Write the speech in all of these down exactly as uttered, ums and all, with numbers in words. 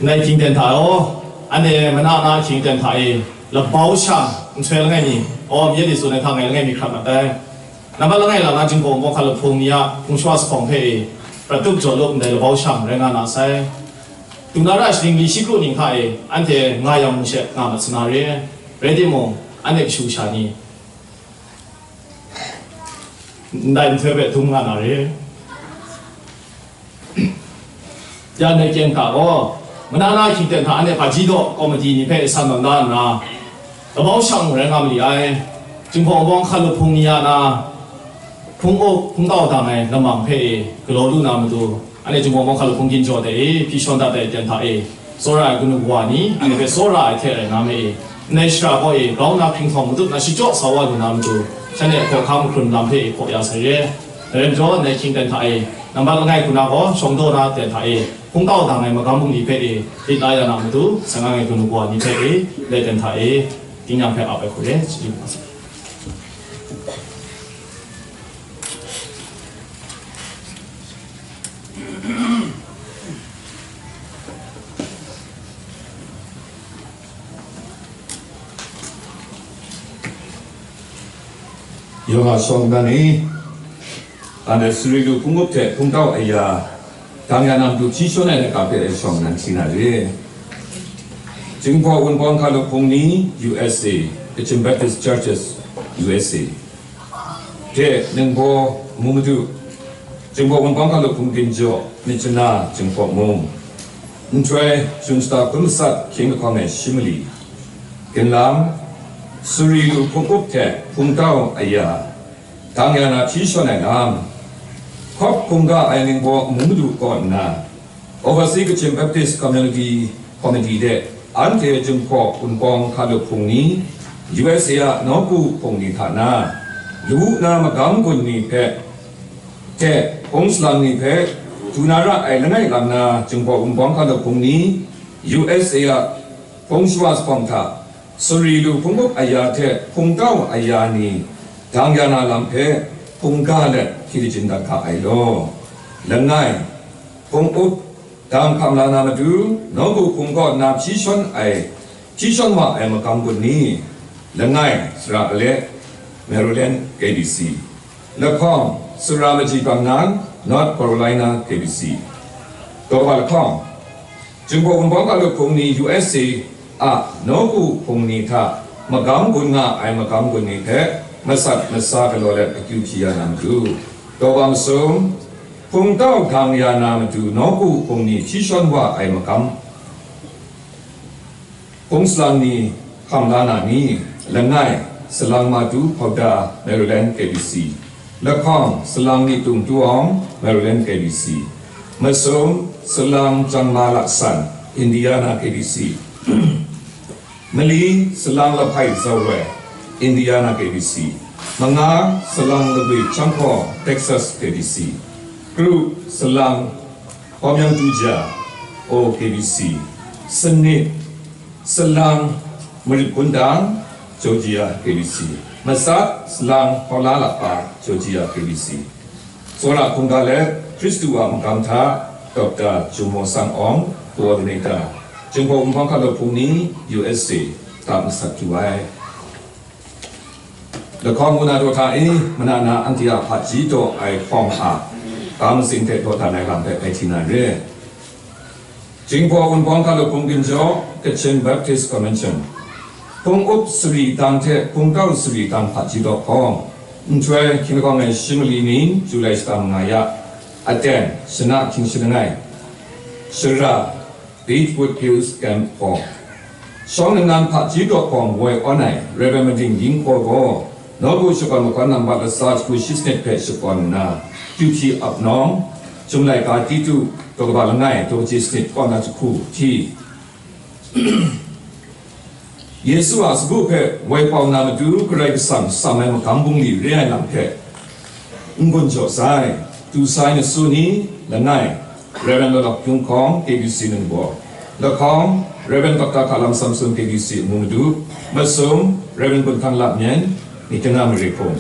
Ndai hkying ten hta e, anhte mana na hkying ten hta e, labau shang nhtoi langai mi, aw, myit e tsun ai hta ngai langai mi hkrat mat ai. Nambat langai lam na Jinghpaw Wunpawng hkalup hpung ni a hpung shawa sa hkawng hpe e, prat tup jaw lup ndai labau shang rai nga na sai. Dum na ra shaning li shi kru ning hta e, anhte nga yang mung she nga mat sa na re. Rai timung, anhte kashu kasha ni ndai nhtoi hpe dum nga na re. Ya ndai kyen hta gaw, mana na hkying ten hta anhte hpaji daw komiti ni hpe san tawn da nna, labau shang mung rai nga ma li ai. Jinghpaw Wunpawng hkalup hpung ni a na, hpung up, hpung tau dang ai lamang hpe e galaw lu na matu, anhte Jinghpaw Wunpawng hkalup hpung ginjaw de e, hpyi shawn dat ai ten hta e, tsawra ai kanu kawa ni, anhte hpe tsawra ai hte rai nga ma e. Ndai shara kaw e, grau na hkringhtawng matut na shachyaw sa wa lu na matu, shanhte hkawhkam hkrun lam hpe e hkaw ya sai re. Dai rai majaw, ndai hkying ten hta e, nambat langai hku na gaw, shawng daw na ten hta e, hpung tau dang ai magam bungli hpe e, lit la ya na matu, sangang e kanu kawa ni hpe e, ndai ten hta e, tingnyang hpe ap ai hku re, chyeju ma sai. Yawng a shawng nnan e, anhte suri lu hpung up hte hpung tau aya, dang ya na matu hpyi shawn ai laika hpe shawng nnan hti na re. Jinghpaw Wunpawng hkalup hpung ni, U S A, Kachin Baptist Churches, U S A, hte Ningbaw Mung Madu, Jinghpaw Wunpawng hkalup hpung ginjaw, myit chana Jinghpaw Mung, nhtoi Jun shata hkun matsat hkying lahkawng e shi mali, ginlam, suri lu hpung up hte hpung tau aya, dang ya na hpyi shawn ai lam, hkawp hkungga ai Ningbaw Mung Madu kaw nna, Overseas Kachin Baptist Community Committee de anhte Jinghpaw Wunpawng hkalup hpung ni, U S A a nawku hpung ni hta na, lawu na magam gun ni hpe, hte hpung salang ni hpe, du na ra ai langai lam na Jinghpaw Wunpawng hkalup hpung ni, U S A a hpung shawa sa hkawng hta, suri lu hpung up aya hte hpung tau aya ni dang ya na lam hpe hpungga let hkye jin dat ga ai law. Langai, hpung up, dang hkam la na matu, nawku hpung kaw nna hpyi shawn ai, hpyi shawn wa ai magam gun ni, langai, Sara Ale, Maryland, K B C, lahkawng, Sara Maji Bangnan, North Carolina, K B C, daw wa lahkawng, Jinghpaw Wunpawng hkalup hpung ni U S A a nawku hpung ni hta magam gun nga ai magam gun ni hpe masat masa galaw let akyu hpyi ya na matu, daw wa masum, hpung tau dang ya na matu nawku hpung ni hpyi shawn wa ai magam, hpung salang ni hkam la na ni, langai, salang Madu Hpawda, Maryland, K B C, lahkawng, salang Nitung Tuawng, Maryland, K B C, masum, salang Jangma Laksan, Indiana, K B C, mali, salang Lahpai Zauroi, Indiana, K B C, manga, salang Lagwi Chyamhkaw, Texas, K B C, kru, salang Hkawm Yang Tuja, O K B C, sanit, salang Marit Kundang, Georgia, K B C, masat, salang Hkawla Lakpa, Georgia, K B C, tsawra hkungga let Hkristu a magam hta, Doctor Jumwo Sang Awng, Coordinator, Jinghpaw Wunpawng hkalup hpung ni, U S A, hta masat du ai. Lahkawng Wunado hta e, mana na anhte a hpaji daw ai hkawng a, ga matsing hte dawdan ai lam hpe bai hti na re. Jinghpaw Wunpawng hkalup hpung ginjaw, Kachin Baptist Convention, hpung up sari dang hte hpung tau sari dang hpaji daw hkawng, nhtoi hkying lahkawng e shi mali ning, July shata manga ya, aten, shana hkying shi langai, Shara, Beechwood Hills Camp hkawng, shawng nnan hpaji daw hkawng woi awn ai Rev. Mading Yingkaw gaw, nawku shakawn makau nambat latsa jahku shi sanit hpe shakawn nna, kyu hpyi ap nawng, Chyum laika Titu, daw kaba langai, daw kaji sanit kaw na jahku hti, Yesu a sagu hpe woi pau na matu Karai Kasang sam ai magam bungli re ai lam hpe n-gun jaw sai, du sai masu ni langai, Rev. Lalawk Yung Hkawng, K B C Ningbaw, lahkawng, Rev. Doctor Hkalam Samson, K B C Amu Madu, masum, Rev. Gun Hkang Lap Myen, Myitkyina Mare Hpung,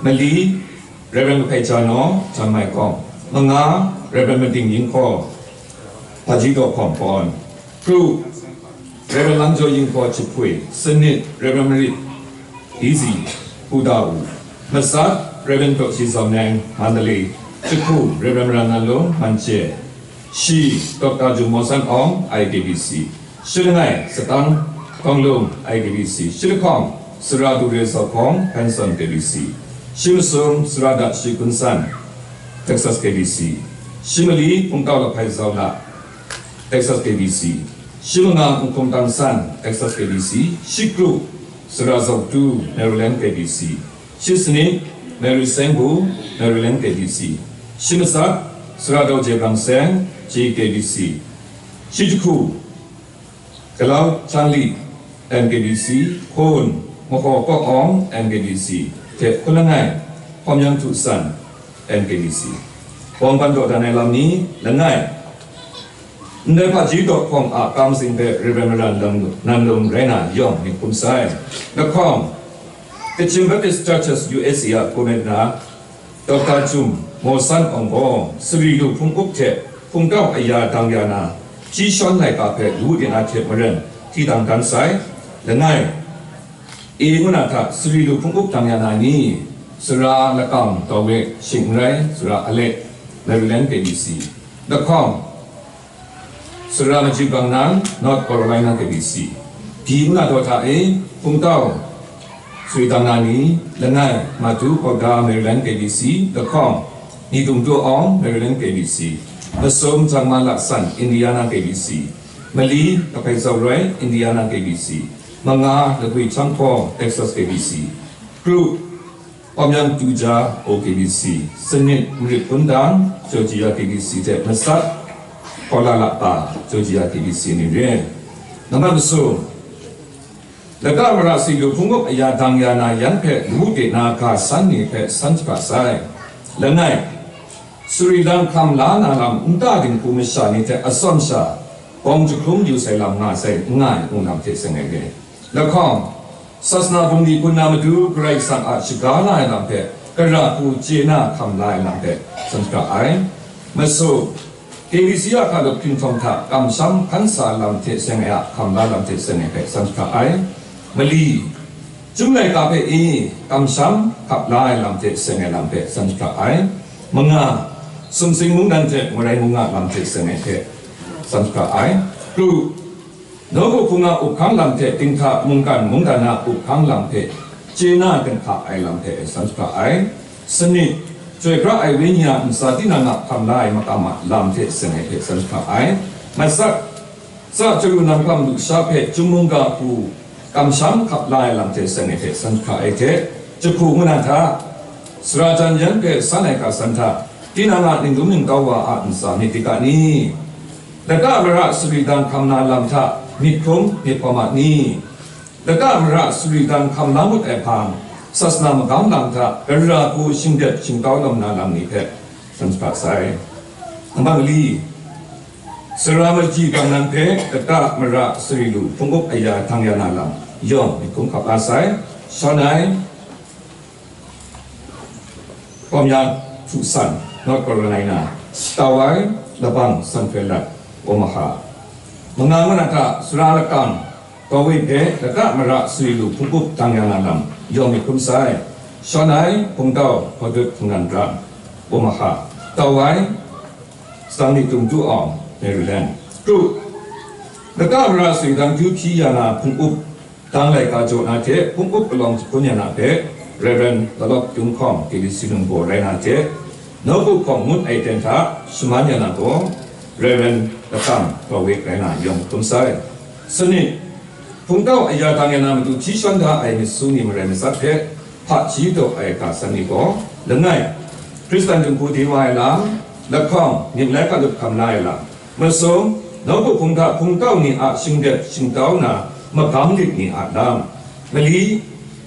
mali, Rev. Lahpai Janaw, Jan Mai Kawng, manga, Rev. Mading Yingkaw, Hpaji Daw Hkawng Pawn, Kru, Rev. Langjaw Yinghkaw Jahpui, Sanit, Rev. Marit Izi, Pudawu, Masat, Rev. Dawsi Zawneng, Mandalay, Jahku, Rev. Maran Nanlung, Manchye, Shi, Doctor Jung Mawsan Awng, I K B C, Shi langai, Satang, Gawnglung, I K B C, Shi lahkawng, Sara Dure Zau Hkawng, Hanson, K B C, Shi masum, Sara Dashi Kun San, Texas, K B C, Shi mali, Hpungtau Lahpai Zau La, Texas, K B C, Shi manga, Nhkum Tang San, Texas, K B C, Shi kru, Sara Zau Tu, Maryland, K B C, Shi sanit, Mary Seng Bu, Maryland, K B C, Shi masat, Sara Dau Je Brang Seng, G K B C, Shi jahku, Galau Chang Li, N K B C, Hkun, Mahaw Kawk Awng, N K B C, hte hkun langai, Hkawm Yang Htu San, N K B C. Bawng ban dawdan ai lam ni, langai, ndai hpaji daw hkawng a kamsing hpe Rev. Maran Lam-, Nanlung rai na yawng myit hkum sai. Lahkawng, Kachin Baptist Churches U S A a hpung na, Doctor Jung Mawsan Awng gaw, Sari Lu Hpung Up hte Hpungtau Aya Dang Ya Na, Hpyi Shawn laika hpe lu de na hte maren, hti dang dan sai. Langai, E ngu na hta Sari Lu Hpung Up Dang Ya Na ni, Sara Lakam Dawe, Shing n rai, Sara Ale, Maryland, K B C. Lahkawng, Sara Maji Bang Nang, North Carolina, K B C. Byi ngu na daw hta e, Hpungtau Sari Dang Na ni, langai, Madu Hkawk Da, Maryland, K B C, lahkawng, Ni Dung Tu Awng, Maryland, K B C, masum, Jang Ma La San, Indiana, K B C, mali, Lahpai Zau Roi, Indiana, K B C, manga, Lagwi Chang Hpaw, Texas, K B C, kru, Hkawm Yang Tu Ja, O K B C, sanit, Marit Hkun Dang, Georgia, K B C, hte masat, Hkaw La La Pa, Georgia, K B C ni re. Nambat masum, Lata mara Sari Lu Hpung Up Aya Dang Ya Na yan hpe ngu de na ga san ni hpe san shapra sai. Langai, Sari lang hkam la na lam nta dinghku masha ni hte atsawm sha, bawng jahkrum yu sai lam nga sai, n nga ai mung lam hte seng ai re. Lahkawng, Sasana bungli hpun na matu Karai Kasang a shaga la ai lam hpe, kara hku chye na hkam la ai lam hpe, san shapra ai. Masu, K B C a hkalup hpinhtawng hta kamsham hkan sa lam hte seng ai a hkam la lam hte seng ai hpe san shapra ai. Mali, Chyum laika hpe e kamsham hkap la ai lam hte seng ai lam hpe san shapra ai. Manga, Sumsing mungdan hte Marai mung a lam hte seng ai hpe san shapra ai. Kru, Nawku hpung a up hkang lam hte dinghta mungkan mungdan a up hkang lam hpe chye na dinghta ai lam hpe san shapra ai. Sanit, Chyoi pra ai Wenyi a ntsa tinang a hkam la ai makam a lam hte seng ai hpe san shapra ai. Matsat, Tsa chyaru nang hkam lusha hpe Chyum mungga hku kamsham hkap la ai lam hte seng ai hpe san hkra ai hte, jahku ngu na hta, sara jan yan hpe san ai ga san hta, tinang a ningdum ningtau wa a ntsa myit dika ni? Lata mara sari dan hkam na lam hta myit hkrum myit hkawm a ni? Lata mara sari dan hkam la ngut ai hpang, sasana magam lam hta gara hku shingdep shingtau lawm na lam ni hpe san hkra sai. Nambat mali, Sara Maji Bang Nang hpe Lata Mara Sari Lu Hpung Up Aya Dang Ya Na Lam yawng myit hkrum hkap la sai. Shawn ai, Hkawm Yang Htu San, North Carolina, Tau Ai, Labang San Hkoi Lat, Omaha. Manga ngu na hta, Sara Lakam Dawe hpe Lata Mara Sari Lu Hpung Up Dang Ya Na Lam yawng myit hkrum sai. Shawn ai, Hpungtau Hkawdut Hpungnan Ram, Omaha. Tau ai, Stanley Tung Tu Awng, Maryland. Kru, Lata Mara Sari Dang Kyu Hpyi Ya Na Hpung Up Dang Laika Jaw Na hte Hpung Up Kalawng Jahpun Ya Na hpe Rev. Lalawp Tung Hkawng, K B C Nungbaw rai na hte, nawku hkawng ngut ai ten hta shaman ya na gaw, Rev. Lakam Dawe rai na yawng hkrum sai. Sanit, Hpungtau Aya Dang Ya Na matu hpyi shawn da ai myit su ni marai matsat hpe, hpaji daw ai ga san ni gaw, langai, Hkristan dinghku de wa ai lam, lahkawng, myit lai hkalup hkam la ai lam, masum, nawku hpung hta hpungtau ni a shingdep shingtau na magam lit ni a lam, mali,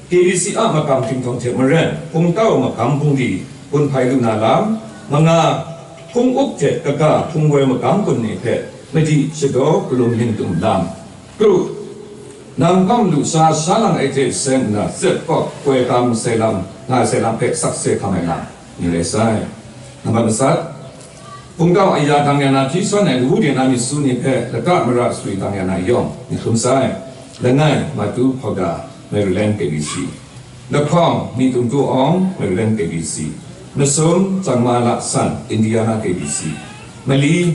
K B C a magam hpinhtawng hte maren hpungtau magam bungli gun hpai lu na lam, manga, hpung up hte kaga hpung woi magam gun ni hpe madi shadaw galum hpintum lam, kru, nang hkam lusha sha lang ai hte seng nna zep kawp koi kam sai lam, nga sai lam hpe sakse hkam ai lam, ni rai sai. Nambat matsat, Hpungtau aya dang ya na hpyi shawn ai lawu de na myit su ni hpe lata mara sutwi dang ya na yawng, myit hkrum sai. Langai, Matu Hpawda, Maryland K B C. Lahkawng, Myit Tung Tu Awng, Maryland K B C. Masum, Changma La San, Indiana K B C. Mali,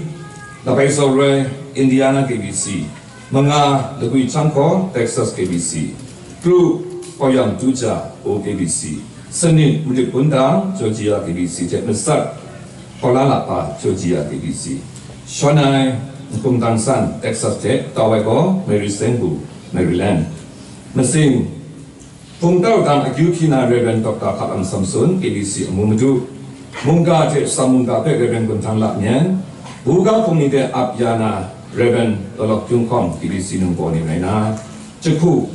Labai Zaw Roi, Indiana K B C. Manga, Lagwi Chyang Hkaw, Texas K B C. Kru, Pawyam Tu Ja, O K B C. Sanit, Marit Bun Dang, Georgia K B C hte Matsat, Hkawla Lapa, Georgia K B C. Shawn ai, Nhkung Dang San, Texas hte Tau Ai Gaw, Mary Seng Bu, Maryland. Masing, Hpungtau dang akyu hpyi na Rev. Doctor Hkalam Samson, K B C Amu Madu, mungga hte Sam mungga hpe Rev. Gun Htang Lamyen, buga hpung ni hte ap ya na Rev. Lawlawk Kyung Hkawng, K B C Nungbaw ni rai na, Jahku,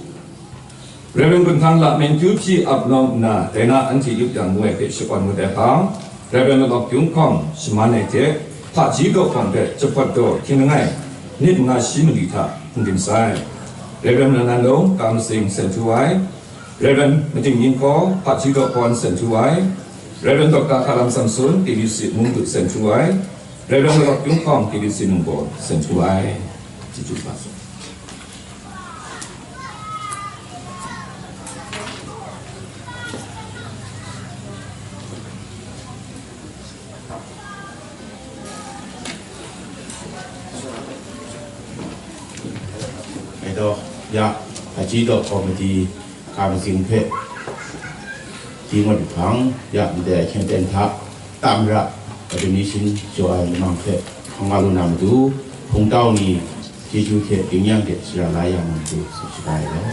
Rev. Gun Htang Lamyen kyu hpyi ap nawng nna, dai na anhte yup yang ngu ai hpe shakawn ngut ai hpang, Rev. Lawlawk Kyung Hkawng shaman ai hte, Hpaji Daw Hkawng hpe Jahpawt Daw hkying langai, nit manga shi mali hta hpungdim sai. Rev. Lanan Lung, Ka Masing, Sen Htu Wai, Rev. Mating Yin Hkaw, Hpaji Daw Hkawn, Sen Htu Wai, Rev. Doctor Hkalam Samson, K B C Amu Madu, Sen Htu Wai, Rev. Lawlawk Kyung Hkawng, K B C Nungbaw, Sen Htu Wai. Chyeju kaba. Ngai gaw ya, Hpaji Daw Committee Ka Masing hpe di ngut hpang, ya ndai ahkyen ten hta, tamra, ordination jaw ai lamang hpe hkang nga lu na matu, Hpungtau ni chyeju hte dingnyang de shara la ya na matu, tsun shaga ai gaw.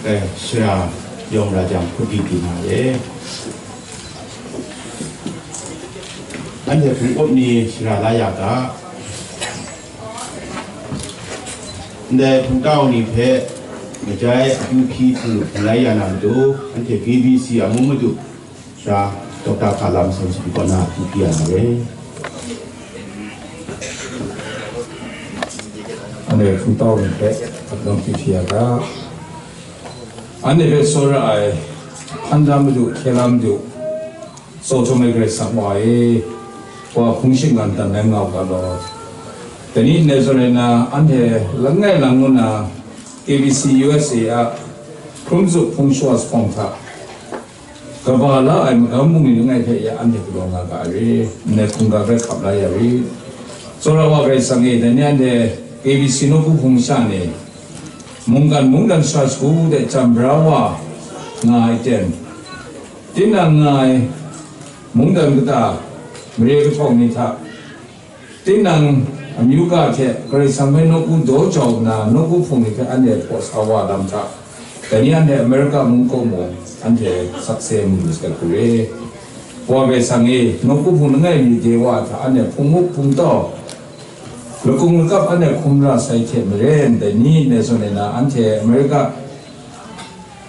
Eh, shara yawng ra jang, hkut di di na re. Anhte hpung up ni shara la ya ga. Ndai Hpungtau ni hpe majai akyu hpyi hpung hpung lai ya na matu, anhte K B C Amu Madu, Sara Doctor Hkalam Samson kaw na akyu hpyi ya na re. Anhte Hpungtau ni hpe akyu hpyi ya ga. Anhte hpe tsawra ai, hpan da madu, hkye la madu, Sawhtum ai Karai Kasang Wa e, wa hpung shinggan dan ai nga u ga law. Dai ni ndai zawn rai nna, anhte langai lang ngu na K B C U S A a hkrum zup hpung shawa zuphpawng hta, kaba la ai magam bungli langai hpe ya anhte galaw nga ga ai re, ndai hkungga hpe hkap la ya rit. Tsawra wa Karai Kasang e, dai ni anhte K B C nawku hpung masha ni, mungkan mungdan sara shagu de jam bra wa nga ai ten, tinang nga ai mungdan kata mare kahtawng ni hta, tinang amyu ga hte Karai Kasang hpe nawku daw jau nna, nawku hpung ni hpe anhte hpaw sa wa lam hta, dai ni anhte Amerika mung kaw mung anhte sakse mu lu sagat hku re. Wa Karai Kasang e, nawku hpung langai mi de wa hta anhte hpung mup hpung tau, lakung lakap anhte hkum ra sai hte maren, dai ni ndai zawn e na, anhte Amerika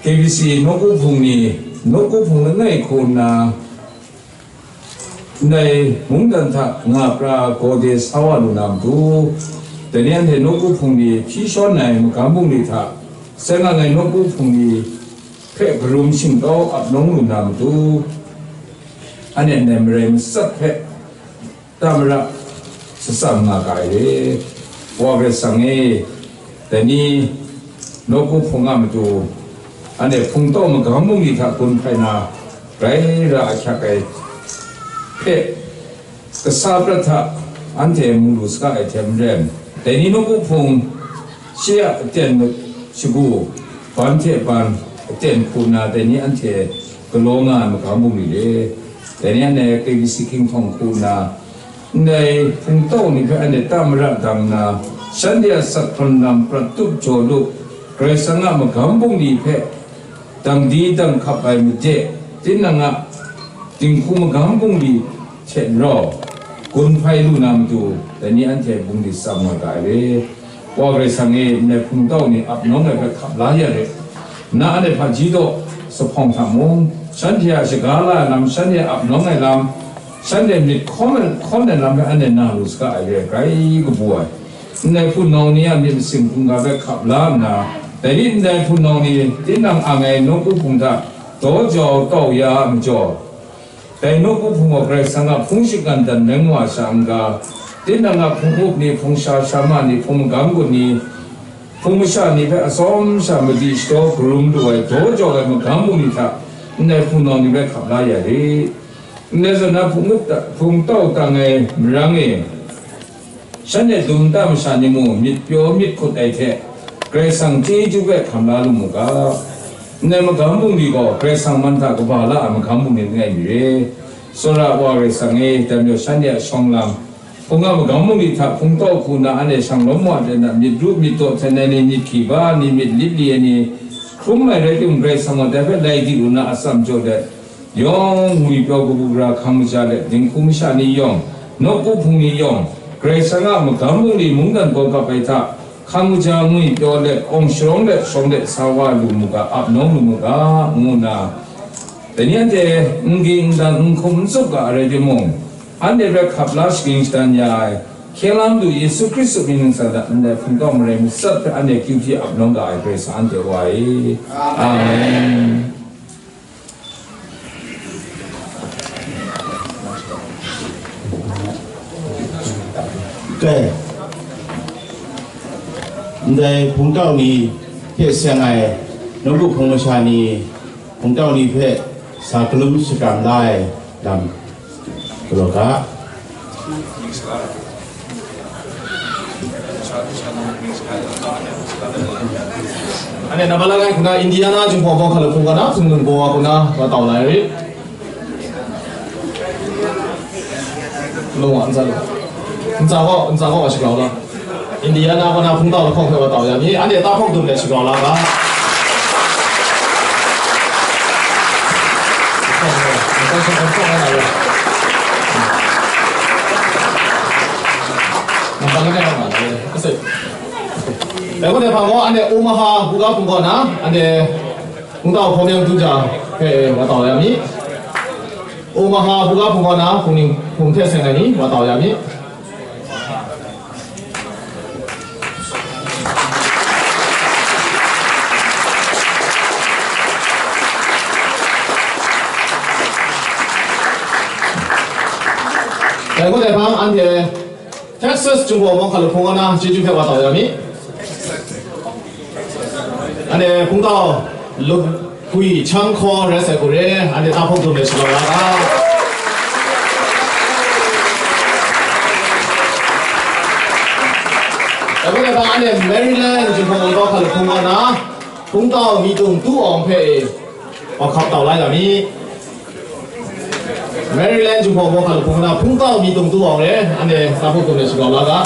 K B C nawku hpung ni, nawku hpung langai hku nna, ndai mungdan hta nga pra gaw de sa wa lu na matu, dai ni anhte nawku hpung ni hpyi shawn ai magam bungli hta, sai nga ai nawku hpung ni hpe karum shingkau ap nawng lu na matu, anhte ndai marai matsat hpe tamara shatsam nga ga ai re. Wa Karai Kasang e, dai ni nawku hpung a matu, anhte hpung tau magam bungli hta gun hpai na, rai ra ahkyak ai hpe, kasa prat hta anhte mu lu saga ai hte maren, dai ni nawku hpung shi a aten shagu, ban hte ban aten hku nna, dai ni anhte galaw nga ai magam bungli re. Dai ni anhte K B C King Tawng hku nna, ndai hpung tau ni hpe anhte tamara dang nna, shanhte a sat hkrawn lam prat tup jaw lup, Karai Kasang a magam bungli hpe dang di dang hkap ai made, tinang a dinghku magam bungli hte n rau, gun hpai lu na matu, dai ni anhte bungli tsam nga ga ai re. Wa Karai Kasang e, ndai hpungtau ni ap nawng ai hpe hkap la ya re. Na anhte hpaji daw, zuphpawng hta mung, shanhte a shaga la ai lam, shanhte ap nawng ai lam, shanhte myit hkawn ai, hkawn ai lam hpe anhte na lu saga ai re, grai kabu ai. Ndai hpunau ni a myit masin hkungga hpe hkap la nna, dai ni ndai hpunau ni tinang ang ai nawku hpung hta daw jau tau ya a majaw, dai nawku hpung gaw Karai Kasang a hpung shinggan dan rai nga sha n-ga, tinang a hpung up ni, hpung sha sha ma ni, hpung magam gun ni, hpung masha ni hpe atsawm sha madi shadaw karum lu ai, daw jau ai magam bungli hta ndai hpunau ni hpe hkap la ya rit. Ndai zawn na hpung up ta, hpung tau tang ai marang e, shanhte dum nta masha ni mung myit pyaw myit hkut ai hte, Karai Kasang chyeju hpe hkam la lu mu ga. Ndai magam bungli gaw Karai Kasang man hta kaba la ai magam bungli langai mi re. Tsawra wa Karai Kasang e, dai majaw shanhte a shawng lam, hpung a magam bungli hta hpung tau hku na anhte shang lawm wa de na, myit ru myit daw hten ai ni, myit hki ba ni, myit lip li ai ni, hkrum ai rai timung, Karai Kasang gaw dai hpe lai di lu na atsam jaw let, yawng ngwi pyaw kabu gara hkang kaja let, dinghku masha ni yawng, nawku hpung ni yawng, Karai Kasang a magam bungli mungdan gaw kap ai hta, hkang kaja ngwi pyaw let, awng sharawng let, shawng let sa wa lu mu ga, ap nawng lu mu ga, ngu nna, dai ni anhte n ging n dan, n hkum n tsup ga rai timung, anhte hpe hkap la shagying shadan ya ai, hkye lam du Yesu Hkristu mying ningsang hta ndai hpungtau marai matsat hpe anhte kyu hpyi ap nawng ga ai Karai Kasang anhte Wa e. Amen. Kai. Ndai hpungtau ni hte seng ai nawku hpung masha ni, hpungtau ni hpe sa galum shakram la ai lam galaw ga. Ane, nambat langai hku na Indiana Jinghpaw Bawng hkalup hpung kaw na, hpung nung baw wa hku na, wa tau lai rit. Lung wa, n tsa lu. N tsa gaw, n tsa gaw wa shagrau la. Indiana kaw na hpungtau lahkawng hpe wa tau ya mi, anhte tahpawk dum let shagrau la ga. Dai gaw dai hpang gaw, anhte Omaha buga hpung kaw na, anhte hpungtau hpaw meng du ja hpe wa tau ya mi. Omaha buga hpung kaw na, hpung ning, hpung hte seng ai ni, wa tau ya mi. Dai gaw dai hpang, anhte Texas Jinghpaw Bawng hkalup hpung kaw na, chyeju hpe wa tau ya mi. Anhte hpungtau, lup gwi chyang hkaw rai sai hku re, anhte tahpawk dum let shagrau la ga. Dai gaw dai hpang, anhte Maryland Jinghpaw Bawng hkalup hpung kaw na, hpungtau Myitungtu Awng hpe e, wa hkap tau la ya mi. Maryland Jinghpaw Bawng hkalup hpung kaw na, hpungtau Myitungtu Awng re, anhte tahpawk dum let shagrau la ga.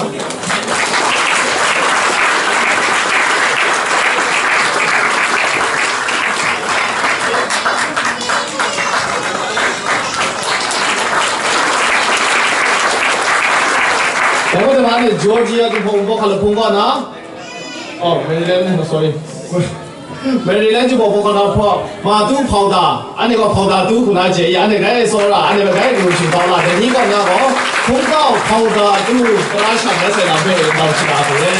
Dai gaw dai hpang, anhte Georgia Jinghpaw Bawng hkalup hpung kaw na, oh, Maryland, sorry. Maryland Jinghpaw Bawng kaw na hpaw, ma tu hpau da, anhte gaw hpau da tu hku na je i, anhte grai tsawra, anhte hpe grai lu shing tau la, dai ni kaw na gaw, hpungtau hpau da tu, tara shang rai sai lam hpe tau shaga hku re.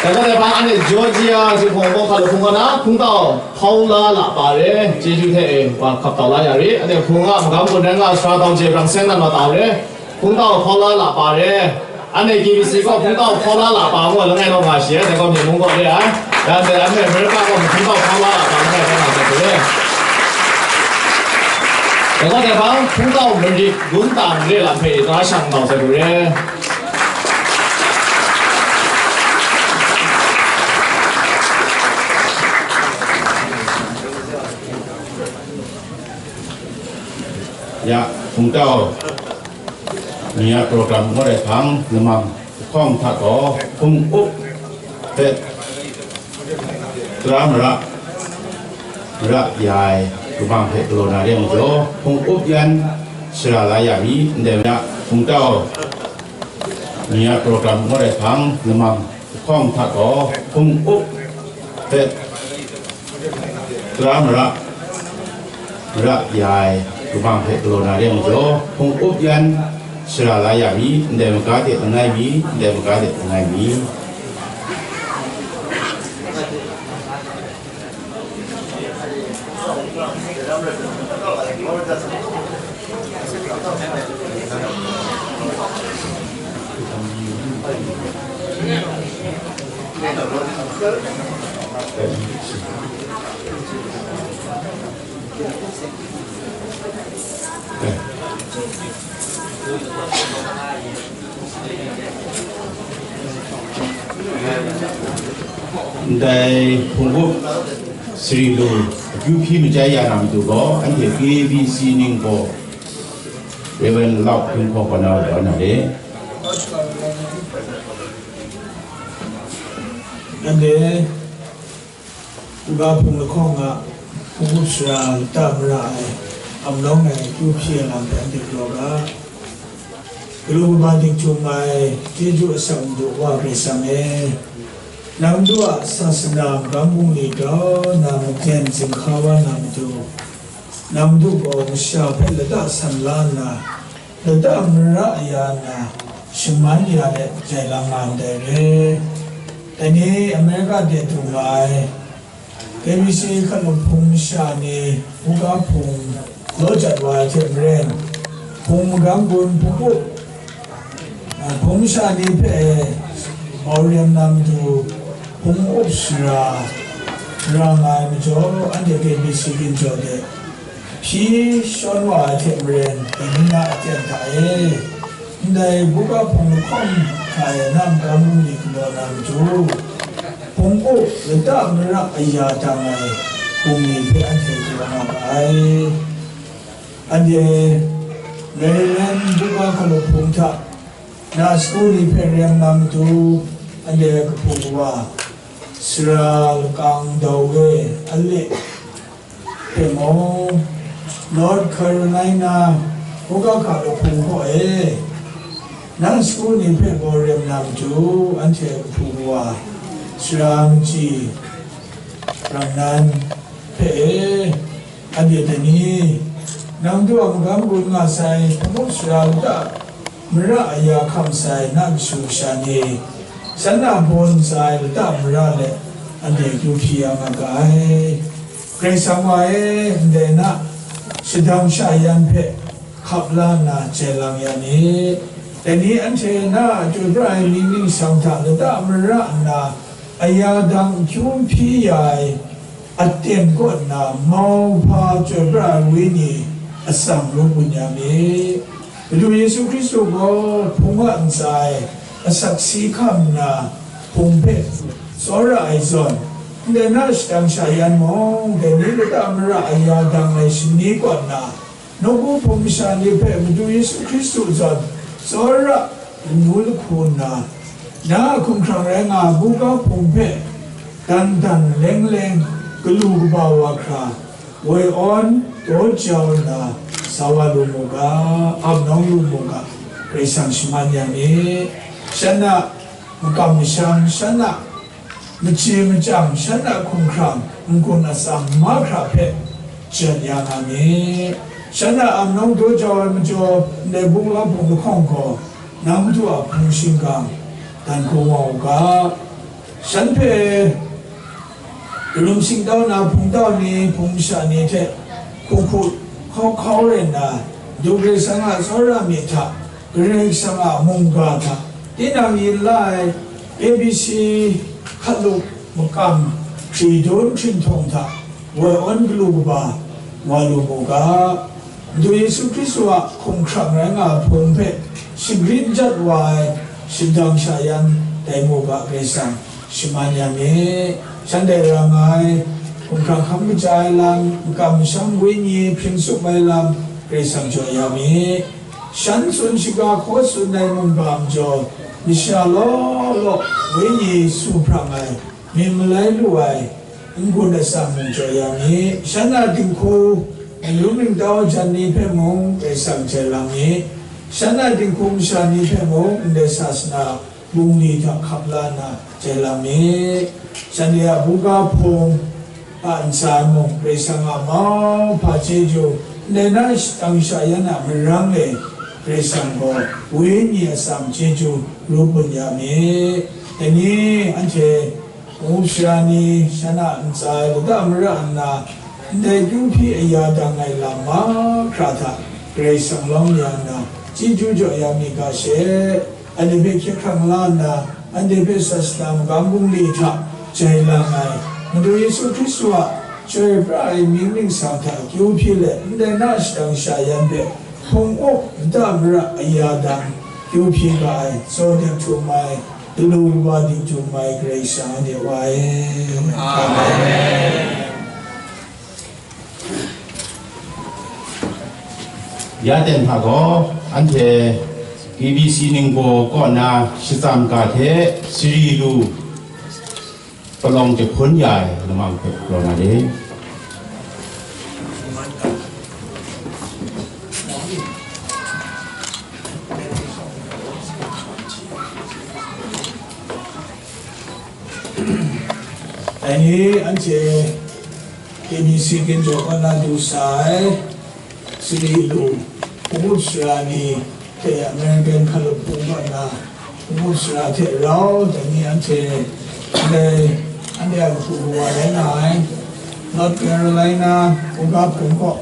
Dai gaw dai hpang, anhte Georgia Jinghpaw Bawng hkalup hpung kaw na, hpungtau Hpaula Lapa re, chyeju hte e, wa hkap tau la ya ri, anhte hpung a magam gun rai nga, sara tau je brang seng nan wa tau re. Hpungtau Hpaula Lapa re. Anhte K B C gaw hpungtau Hpaula Lapa ngu ai langai naw nga shi ai, dai gaw myen mung gaw re ai. Dan dai anhte America gaw hpungtau Hpaula Lapa langai naw nga sai hku re. Dai gaw dai hpang hpungtau Marit gun tang re lam hpe tara shang nau sai hku re. Ya, hpungtau ni a program ngut ai hpang, lamang lahkawng hta gaw hpung up hpe tara mara, mara ya ai, Kabang hpe galaw na re ai majaw, hpung up yan shara la ya mi, ndai na hpung tau ni a program ngut ai hpang, lamang lahkawng hta gaw hpung up hpe tara mara, mara ya ai kabang hpe galaw na re ai majaw, hpung up yan shara la ya mi, ndai maga de langai mi, ndai maga de langai mi. Ndai hpung up sari lu akyu hpyi majai ya na matu gaw, anhte K B C ningbaw Reverend Lau Hpinghpaw kaw na wa na le. Anhte Buga hpung lahkawng a hpung up sara lata mara ai, amlawng ai akyu hpyi ai lam hpe anhte galaw ga. Galu kaba dinghtung ai chyeju asak Madu Wa Karai Kasang e, nang Madu a sasana magam bungli grau na maten zinghka wa na matu, nang Madu gaw masha hpe lata san la nna, lata mara ya nna, shaman ya let jai lang nga ndai re. Dai ni America de du nga ai K B C hkalup hpung masha ni buga hpung law jat wa ai hte maren, hpung magam gun hpung up, a, hpung masha ni hpe mauryam na matu hpung up sara ra nga ai majaw, anhte K B C ginjaw de hpyi shawn wa ai hte maren, dai ni na aten hta e, ndai buga hpung lahkawng hta e na magam bungli galaw na matu, hpung up lata mara aya dang ai bungli hpe anhte galaw nga ga ai. Anhte Maryland buga hkalup hpung hta na sagu ni hpe rem na matu, anhte kahpu kawa, sara lakang dau e, ale, hte mung, North Carolina buga hkalup hpung hpaw e, nang sagu ni hpe gaw rem na matu, anhte kahpu kawa, sara machyi, rangnan hpe e, anhte dai ni, nang Madu a magam gun nga sai hpung up sara lata mara aya hkam sai na kashu kasha ni, shan a bawn ntsa ai lata mara let anhte akyu hpyi ya nga ga ai. Karai Kasang wa e, ndai na shadang shayan hpe hkap la nna jai lang ya mi. Dai ni anhte na a chyoi pra ai mying ningsang hta lata mara nna aya dang akyu hpyi ya ai, aten kaw nna mauhpa chyoi pra ai Wenyi atsam rum gun ya mi. Madu Yesu Hkristu gaw hpung a ntsa e asak si hkam nna hpung hpe tsawra ai zawn, ndai na shadang shayan mung, dai ni lata mara aya dang ai shani kaw nna, nawku hpung masha ni hpe Madu Yesu Hkristu zawn tsawra lanu lahku nna, na a hkumhkrang rai nga ai buga hpung hpe dan dan leng leng galu kaba wa hkra, woi awn daw jau nna sa wa lu mu ga, ap nawng lu mu ga, Karai Kasang shaman ya mi. Shan a makam masham, shan a machye machyang, shan a hkumhkrang n-gun atsam mahkra hpe jan ya nga mi. Shan a ap nawng daw jau ai majaw, ndai buga hpung lahkawng gaw nang Madu a hpung shingkang dan hkrum wa u ga. Shan hpe darum singtau na hpung tau ni, hpung masha ni hte hku hku hkau hkau rai nna, Madu Karai Kasang a tsawra myit hta Karai Kasang a mungga hta tinang yin la ai A B C hkalup makam hkridun hkrinhtawng hta woi awn galu kaba wa lu mu ga. Madu Yesu Hkristu a hkumhkrang rai nga ai hpung hpe shagrin jat wa ai shadang shayan dai mu ga, Karai Kasang shaman ya mi. Shanhte ra nga ai hkumhkrang hkam kaja ai lam, makam masham wenyi hpring tsup ai lam, Karai Kasang jaw ya mi. Shan tsun shaga hkaw tsun ai mungga majaw, masha law law wenyi su hprang ai, myit malai lu ai, n-gun atsam mung jaw ya mi, shan a dinghku, ningrum ningtau jan ni hpe mung Karai Kasang jai lang mi, shan a dinghku masha ni hpe mung ndai sasana bungli hta hkap la nna jai lang mi, shanhte a buga hpung a ntsa mung Karai Kasang a mauhpa chyeju, ndai na shadang shayan a marang e Karai Kasang gaw wenyi atsam chyeju ru bun ya mi. Dai ni anhte Hpung up sara ni, shan a ntsa ai lata mara nna, ndai kyu hpyi aya dang ai lam mahkra hta Karai Kasang lawm ya nna, chyeju jaw ya mi ga she, anhte hpe hkye hkrang la nna, anhte hpe sasana magam bungli hta jai lang ai Madu Yesu Hkristu a chyoi pra ai mying ningsang hta kyu hpyi let, ndai na shadang shayan hpe hpung up lata mara aya dang kyu hpyi ga ai, tsaw dinghtum ai, Dalu wa dingtu mai Karai Kasang anhte wa e. Amen. Ya ten hta gaw, anhte K B C ningbaw kaw na shatsam ga hte sari lu palawng jahpun ya ai lamang hpe galaw na re. Dai ni anhte K B C Ginjaw kaw na du sa ai, sari lu, hpung up sara ni hte American hkalup hpung kaw na hpung up sara hte rau, dai ni anhte ndai anhte a kabu kawa rai nga ai, North Carolina, Uga hpung kaw,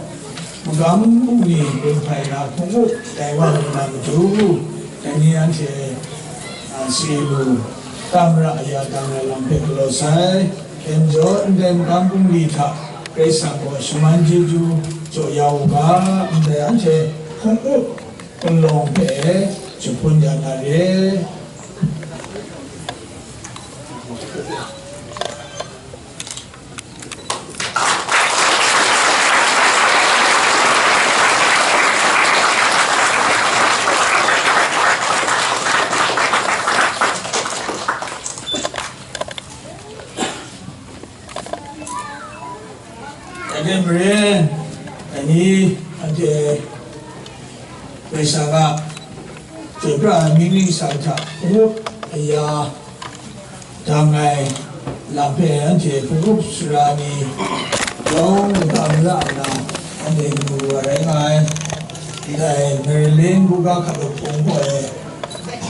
magam bungli gun hpai na hpung up tai wa lu na matu, dai ni anhte, a, sari lu, lata mara aya dang ai lam hpe galaw sai, dai majaw, ndai magam bungli hta Karai Kasang gaw shaman chyeju jaw ya u ga, ndai anhte hpung up palawng hpe jahpun ya na re. Dai hte maren, dai ni anhte Karai Kasang a chyoi pra ai mying ningsang hta hpung up aya dang ai lam hpe anhte hpung up sara ni yawng lata mara nna anhte mu wa rai nga ai. Ndai Maryland buga hkalup hpung gaw e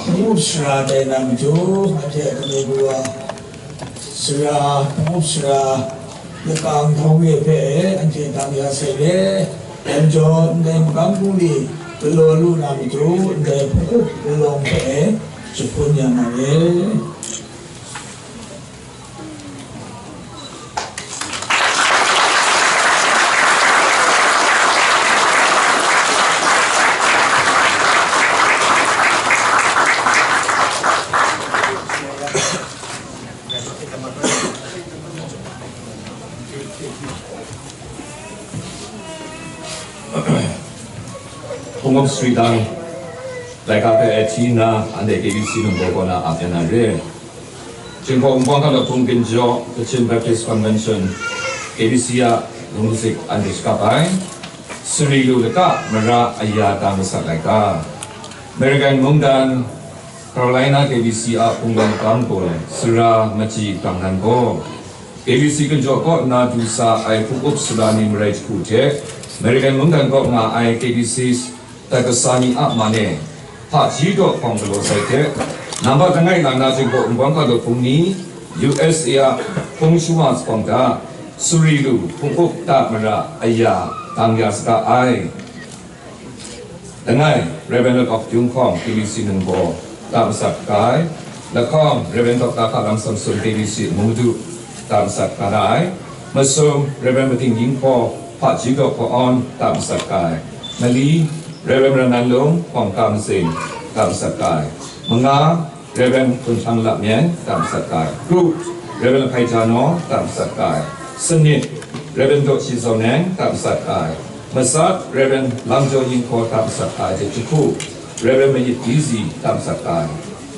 hpung up sara tai na matu, anhte a kanu kawa sara, hpung up sara, lakang htaw e hpe anhte dang ya sai le, dai majaw ndai magam bungli galaw lu na matu, ndai hpung up palawng hpe jahpun ya na re. Hpung up sari dang laika hpe e hti nna, anhte K B C ningbaw kaw na ap ya na re. Jinghpaw Wunpawng Hkalup Hpung Ginjaw, Kachin Baptist Convention, K B C a lungzik anhte shakap ai, sari lu lata mara aya dang masat laika. American mungdan, Carolina K B C a hpung gawng kang gaw sara machyi kang nan gaw, K B C Ginjaw kaw nna du sa ai hpung up sara ni marai jahku hte, American mungdan kaw nga ai K B C tai kasa ni a man e, hpaji daw hpawng galaw sai hte, nambat langai lang na Jinghpaw Wunpawng Hkalup Hpung ni, U S A a hpung shawa hpawng hta, sari lu hpung up lata mara aya dang ya saga ai. Langai, Reverend Lawt Awk Yung Hkawng, K B C ningbaw, lata masat ga ai. Lahkawng, Reverend Doctor Hkalam Samson, K B C ngu madu, lata masat ga da ai. Masum, Reverend Mating Yin Hpaw, hpaji daw hpaw awn, lata masat ga ai. Mali, Reverend Ran Nan Lung, hpawng ka mazing, lata masat ga ai. Manga, Reverend Hkun Hpang Lap Myen, lata masat ga ai. Kru, Reverend Hpai Ja Naw, lata masat ga ai. Sanit, Reverend Daw Shi Zaw Neng, lata masat ga ai. Masat, Reverend Lam Jaw Yin Hkaw, lata masat ga ai. Hte jahku, Reverend Mayit Dizzy, lata masat ga ai.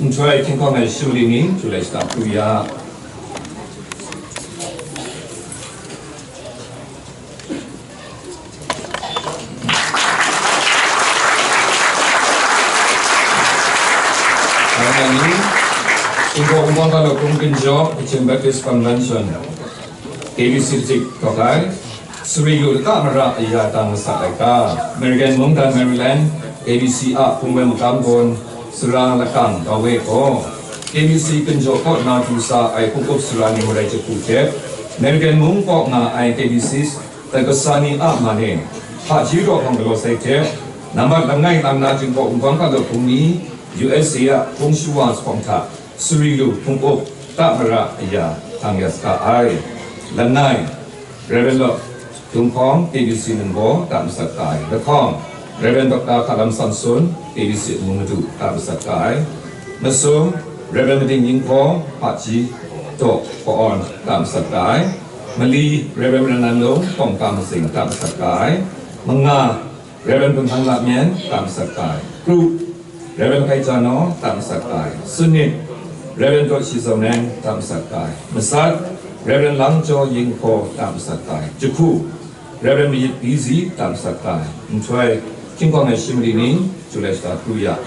Nhtoi hkinghkawng ai shu ling ning, htu lai shada hkru ya. Nang ni, Inggawk Wunpawng Hkalaw Hpung Ginjaw, Kachin Baptist Convention, K B C kaji htawk ai, Suri Lu Lata Mara Aya Tang Masat Laika, American Mungdan Maryland, K B C a hpung woi magam gawn, Sara Lakang Dawe gaw, K B C Ginjaw kaw na du sa ai hpung up sara ni marai jahku hte, American mung kaw nga ai K B C Taikasa ni a man e, hpaji rawhpawng galaw sai hte, nambat langai lang na Jinghpaw Wunpawng Hkalaw Hpung ni, U S A a hpung shawa hkawng hta, Suri Lu hpung up, ta mara aya, htang ya saga ai. Langai, Reverend Lawt Tung Hkawng, K B C Nunggaw, ta masat ga ai. Lahkawng, Reverend Doctor Hkalam Samson, K B C Amu Madu, ta masat ga ai. Masum, Reverend Mading Ying Hkawng, hpaji daw, ka-awn, ta masat ga ai. Mali, Reverend Mananan Lung, Kawngka Matsing, ta masat ga ai. Manga, Reverend Bun Hpang Lamyan, ta masat ga ai. Kru, Reverend Hkai Janaw, ta masat ga ai. Sunit, Reverend Daw Shi Zaw Neng, ta masat ga ai. Masat, Reverend Lang Jaw Ying Hkaw, ta masat ga ai. Jahku, Reverend Mayit Bizi, ta masat ga ai. Nhtoi, hkying hkawng ai shi mali ni, Julai shata kru ya.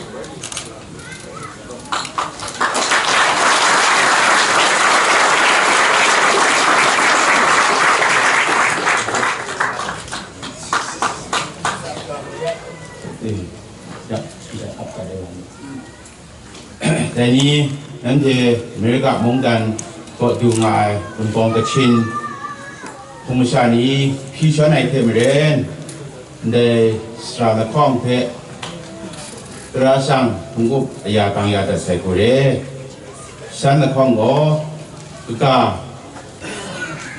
Dai ni, nanhte America mungdan kaw du nga ai Wunpawng Kachin hpung masha ni hpyi shawn ai hte maren, ndai sara lahkawng hpe tara shang hpung up aya kang ya dat sai hku re. Shan lahkawng gaw, kaga,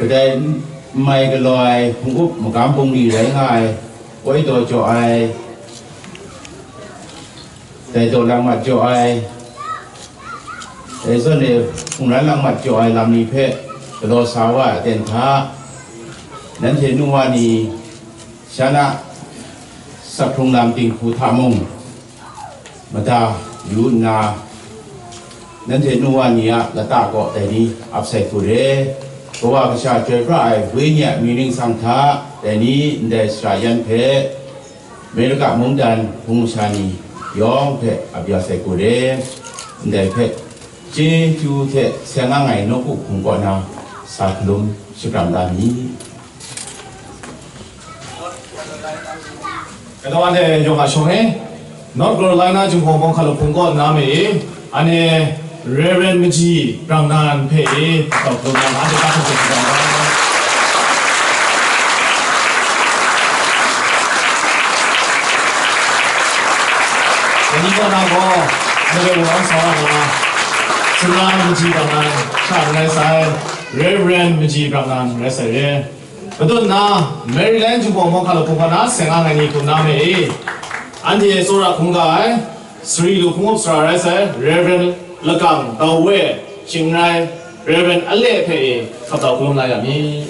kadai n mai galaw ai hpung up magam bungli rai nga ai, koi daw jaw ai, dai daw lang mat jaw ai, dai zawn e hpungran lang mat jaw ai lam ni hpe galaw sa wa ai aten hta, nanhte nu wa ni, shan a saphung lam dinghku hta mung mada yu nna, nanhte nu wa ni a lata kaw dai ni ap sai hku re. Kawa kasha chyoi pra ai wenyi a mying ningsang hta dai ni ndai sara yan hpe, America mungdan hpung masha ni yawng hpe ap ya sai hku re. Ndai hpe chyeju hte seng ang ai nawku hpung kaw na sa hkalum shapram la mi. Kadawa le yawng a shawng e, North Carolina Jinghpaw Wunpawng Hkalaw Hpung kaw na me e, ane Reverend Maji Brang Nan hpe e, tau hkalum yang, ane ka hpung hpung hpung hpung. Dai ni kaw na gaw, ane wunpawng sa wa na, Sara Maji Brang Nan, sha rai sai, Reverend Maji Brang Nan rai sai re. Matut na, Maryland Jinghpaw Wunpawng Hkalaw Hpung kaw na seng ang ai ni hkum na me e, anhte tsawra hkungga ai, Sari Lu hpung up sara rai sai, Reverend Lakang Dawe, shing rai, Reverend Ale hpe e, hkap dau hkalum la ya mi.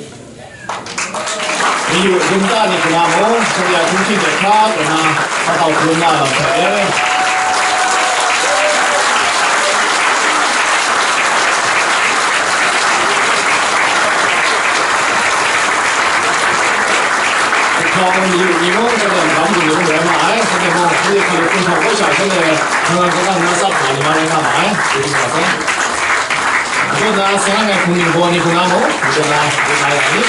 Mayu, dum ta ni hkum na mung, shanhte a hkum hkying hte hkra taw na, hkap dau hkalum la lam hte e. Hkawng mayu ni mung shanhte magam gun ni mung rai ma ai, shanhte mung hpung hkrit hkrit hpung hkawng hkawng sha shanhte hkang hkang hkang na tsap nga ni ma rai nga ma ai, hkrit hkrit hkawng. Hkawng na seng ai hpung ni baw ni hkung na mung, hkung na hkung na ya ni.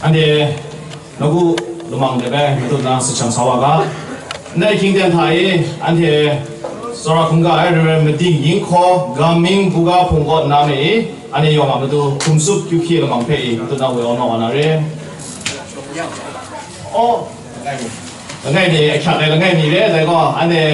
Anhte nawku lamang de bai matut na sachang sa wa ga. Ndai hkyingten hta e, anhte tsawra hkungga ai Reverend Mading Yinghkaw, Gaming Buga Hpung kaw nna me e, anhte yawng a matu hkum tsup kyu hkye lamang hpe e, matut na woi awng naw wa na re. Oh, langai mi, langai mi, ahkyak ai langai mi re, dai gaw, anhte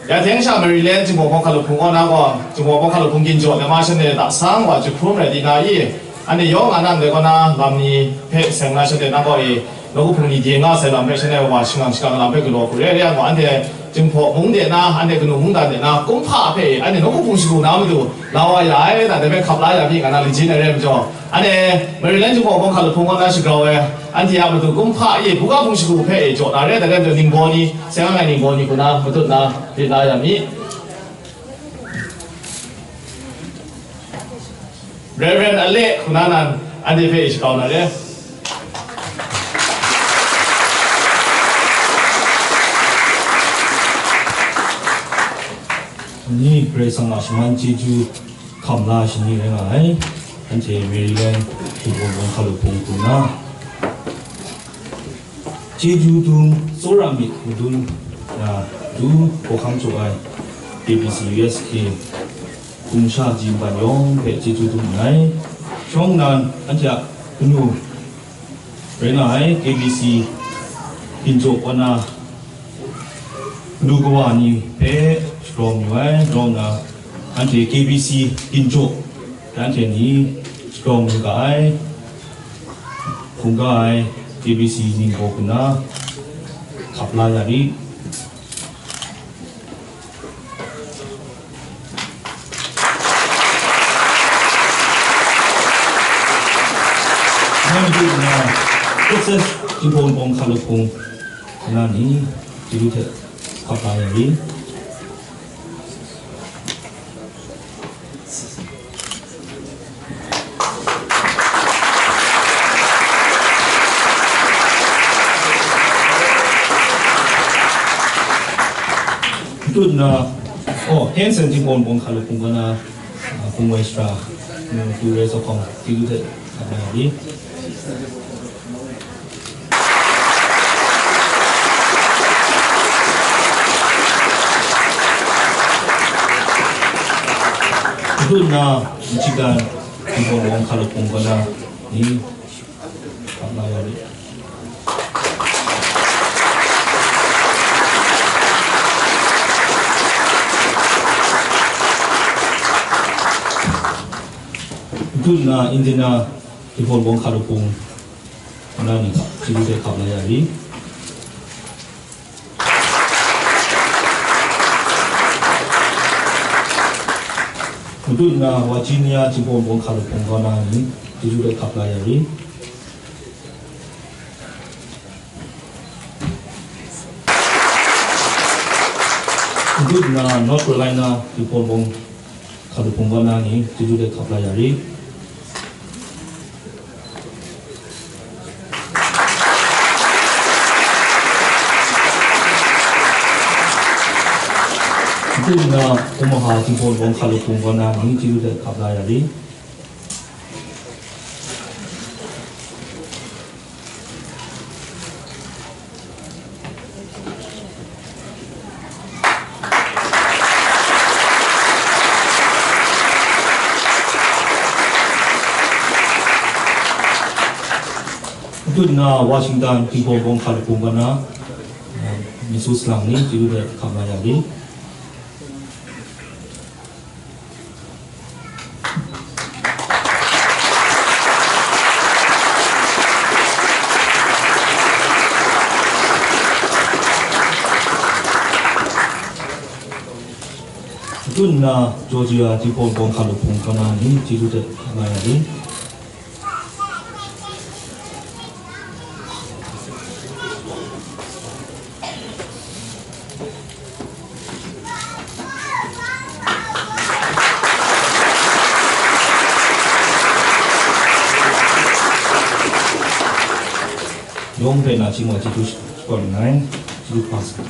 Ya teng sha Maryland Jinghpaw Bawng Hkalup Hpung kaw na gaw, Jinghpaw Bawng Hkalup Hpung ginjaw na ma shanhte ta sang wa jahkrum rai di na i? Anhte yawng a nang dai kaw na lam ni hpe seng na shanhte nang kaw e, nawku hpung ni dye nga sai lam hpe shanhte wa shangang shakang lam hpe galaw hku re ai yang gaw, anhte Jinghpaw mung de na, anhte kanu mungdan de na, kumhpa hpe e, anhte nawku hpung shagu na matu, la wa ya ai, na dai hpe hkap la ya mi, nga na lijin ai rai majaw, anhte Maryland Jinghpaw Bawng Hkalup Hpung kaw na shagrau ai, anhte a matu kumhpa e, buga hpung shagu hpe e, jaw na re ai, dai rai majaw, ningbaw ni, seng ang ai ningbaw ni hku na, matut na, lit la ya mi. Reverend Ale hku na nan, anhte hpe e shagrau na re. Ni Karai Kasang a shaman chyeju hkam la ai shani rai nga ai, anhte Maryland Jinghpaw Bawng Hkalup Hpung hku na. Chyeju dung tsawra myit madun na, du hkawhkam chyaw ai K B C U S K hpung sha ji nban yawng hpe chyeju dung nngai. Shawng nnan, anhte a kanu rai nga ai K B C ginjaw kaw na kanu kawa ni hpe shagrau mayu ai, grau nna, anhte K B C ginjaw anhte ni shagrau mayu ga ai. Hkungga ai K B C ningbaw hku na hkap la ya ri. Nang du nna, Success Jinghpaw Bawng Hkalup Hpung na ni, chyeju hte hkap la ya ri. Tut na, oh, Hanson Jinghpaw Bawng Hkalup Hpung kaw na, ah, Hpung Wai Sara, mm, tu re sa hkawng, chyeju hte hkap la ya ri. Tut na, Michigan Jinghpaw Bawng Hkalup Hpung kaw na ni, hkap la ya ri. Tut na, Indiana Jinghpaw Bawng Hkalup Hpung kaw na ni, chyeju hte hkap la ya ri. Tut na, Virginia Jinghpaw Bawng Hkalup Hpung kaw na ni, chyeju hte hkap la ya ri. Tut na, North Carolina Jinghpaw Bawng Hkalup Hpung kaw na ni, chyeju hte hkap la ya ri. Tut na, Omaha Jinghpaw Bawng Hkalup Hpung kaw na ni, chyeju hte hkap la ya ri. Tut na, Washington Jinghpaw Bawng Hkalup Hpung kaw na, eh, Misu Salang ni, chyeju hte hkap la ya ri. Tut na, Georgia Jinghpaw Bawng Hkalup Hpung kaw na ni, chyeju hte hkap la ya ri. Yawng hpe na chyeju wa chyeju shakawn nngai, chyeju hpa sa.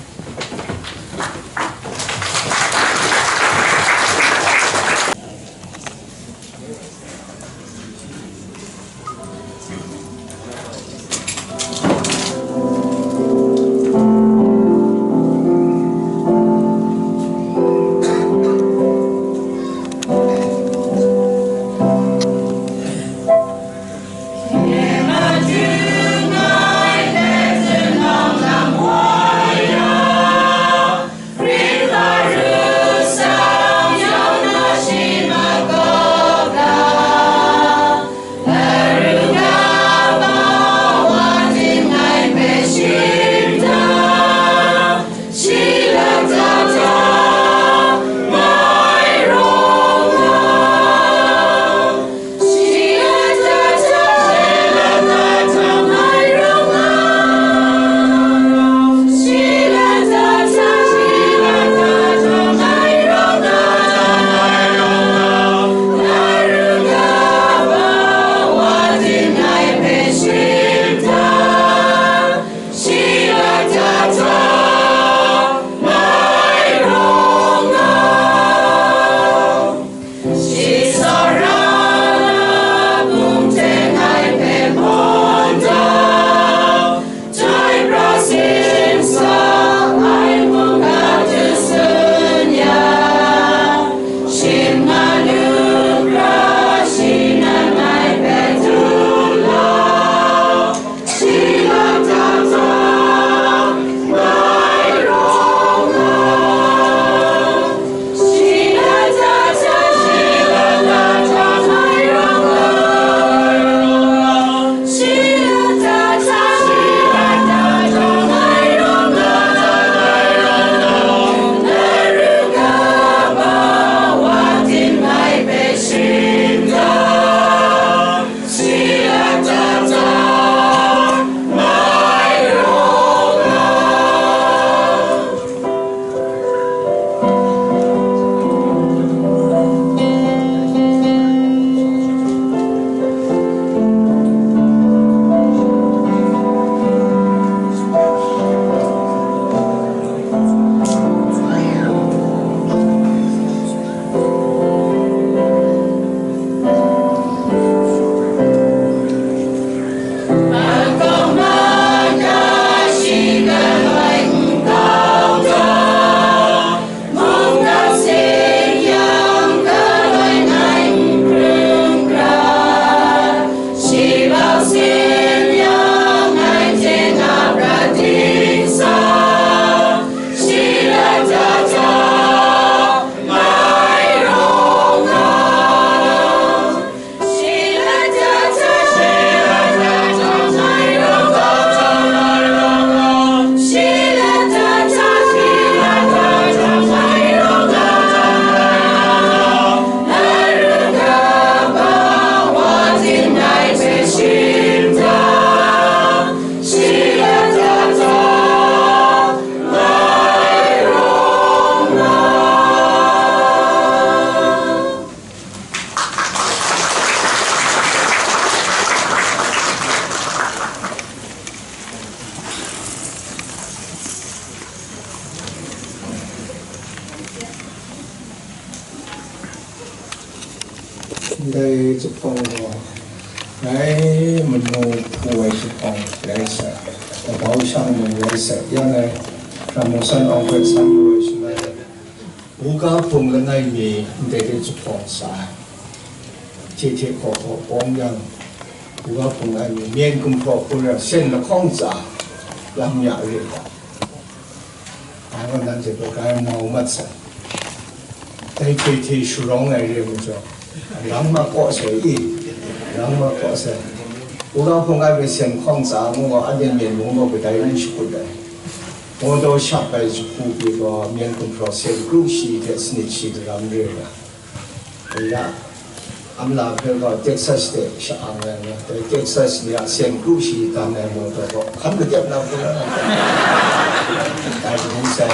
Ndai zuphpawng gaw, ngai manu hpu ai zuphpawng rai sai, kabau shang mung rai sai, yang ngai Ramon San Awng hpe san lu ai shaloi, buga hpung langai mi ndai hte zuphpawng sa ai. Hte hte hkaw hkaw pawng yang, buga hpung langai mi myen gumhpraw hkun ra, sen lahkawng tsa, lam ya re ai. Ngai gaw nanhte hpe grai mau mat sai. Dai hte hte sharawng ai re ai majaw, rang ma kaw sai i, rang ma kaw sai. Buga hpung ai hpe sen lahkawng tsa ngu gaw, anhte myen mung gaw kadai n shakut ai. Mawdaw shap ai jahku pyi gaw, myen gumhpraw sen kru shi hte sanit shi daram re ai. Ya, amla hpe gaw Texas de sha-ang ai nga, dai Texas ni a sen kru shi dan ai mawdaw gaw hkan kadep na hku na, dai hpung sai.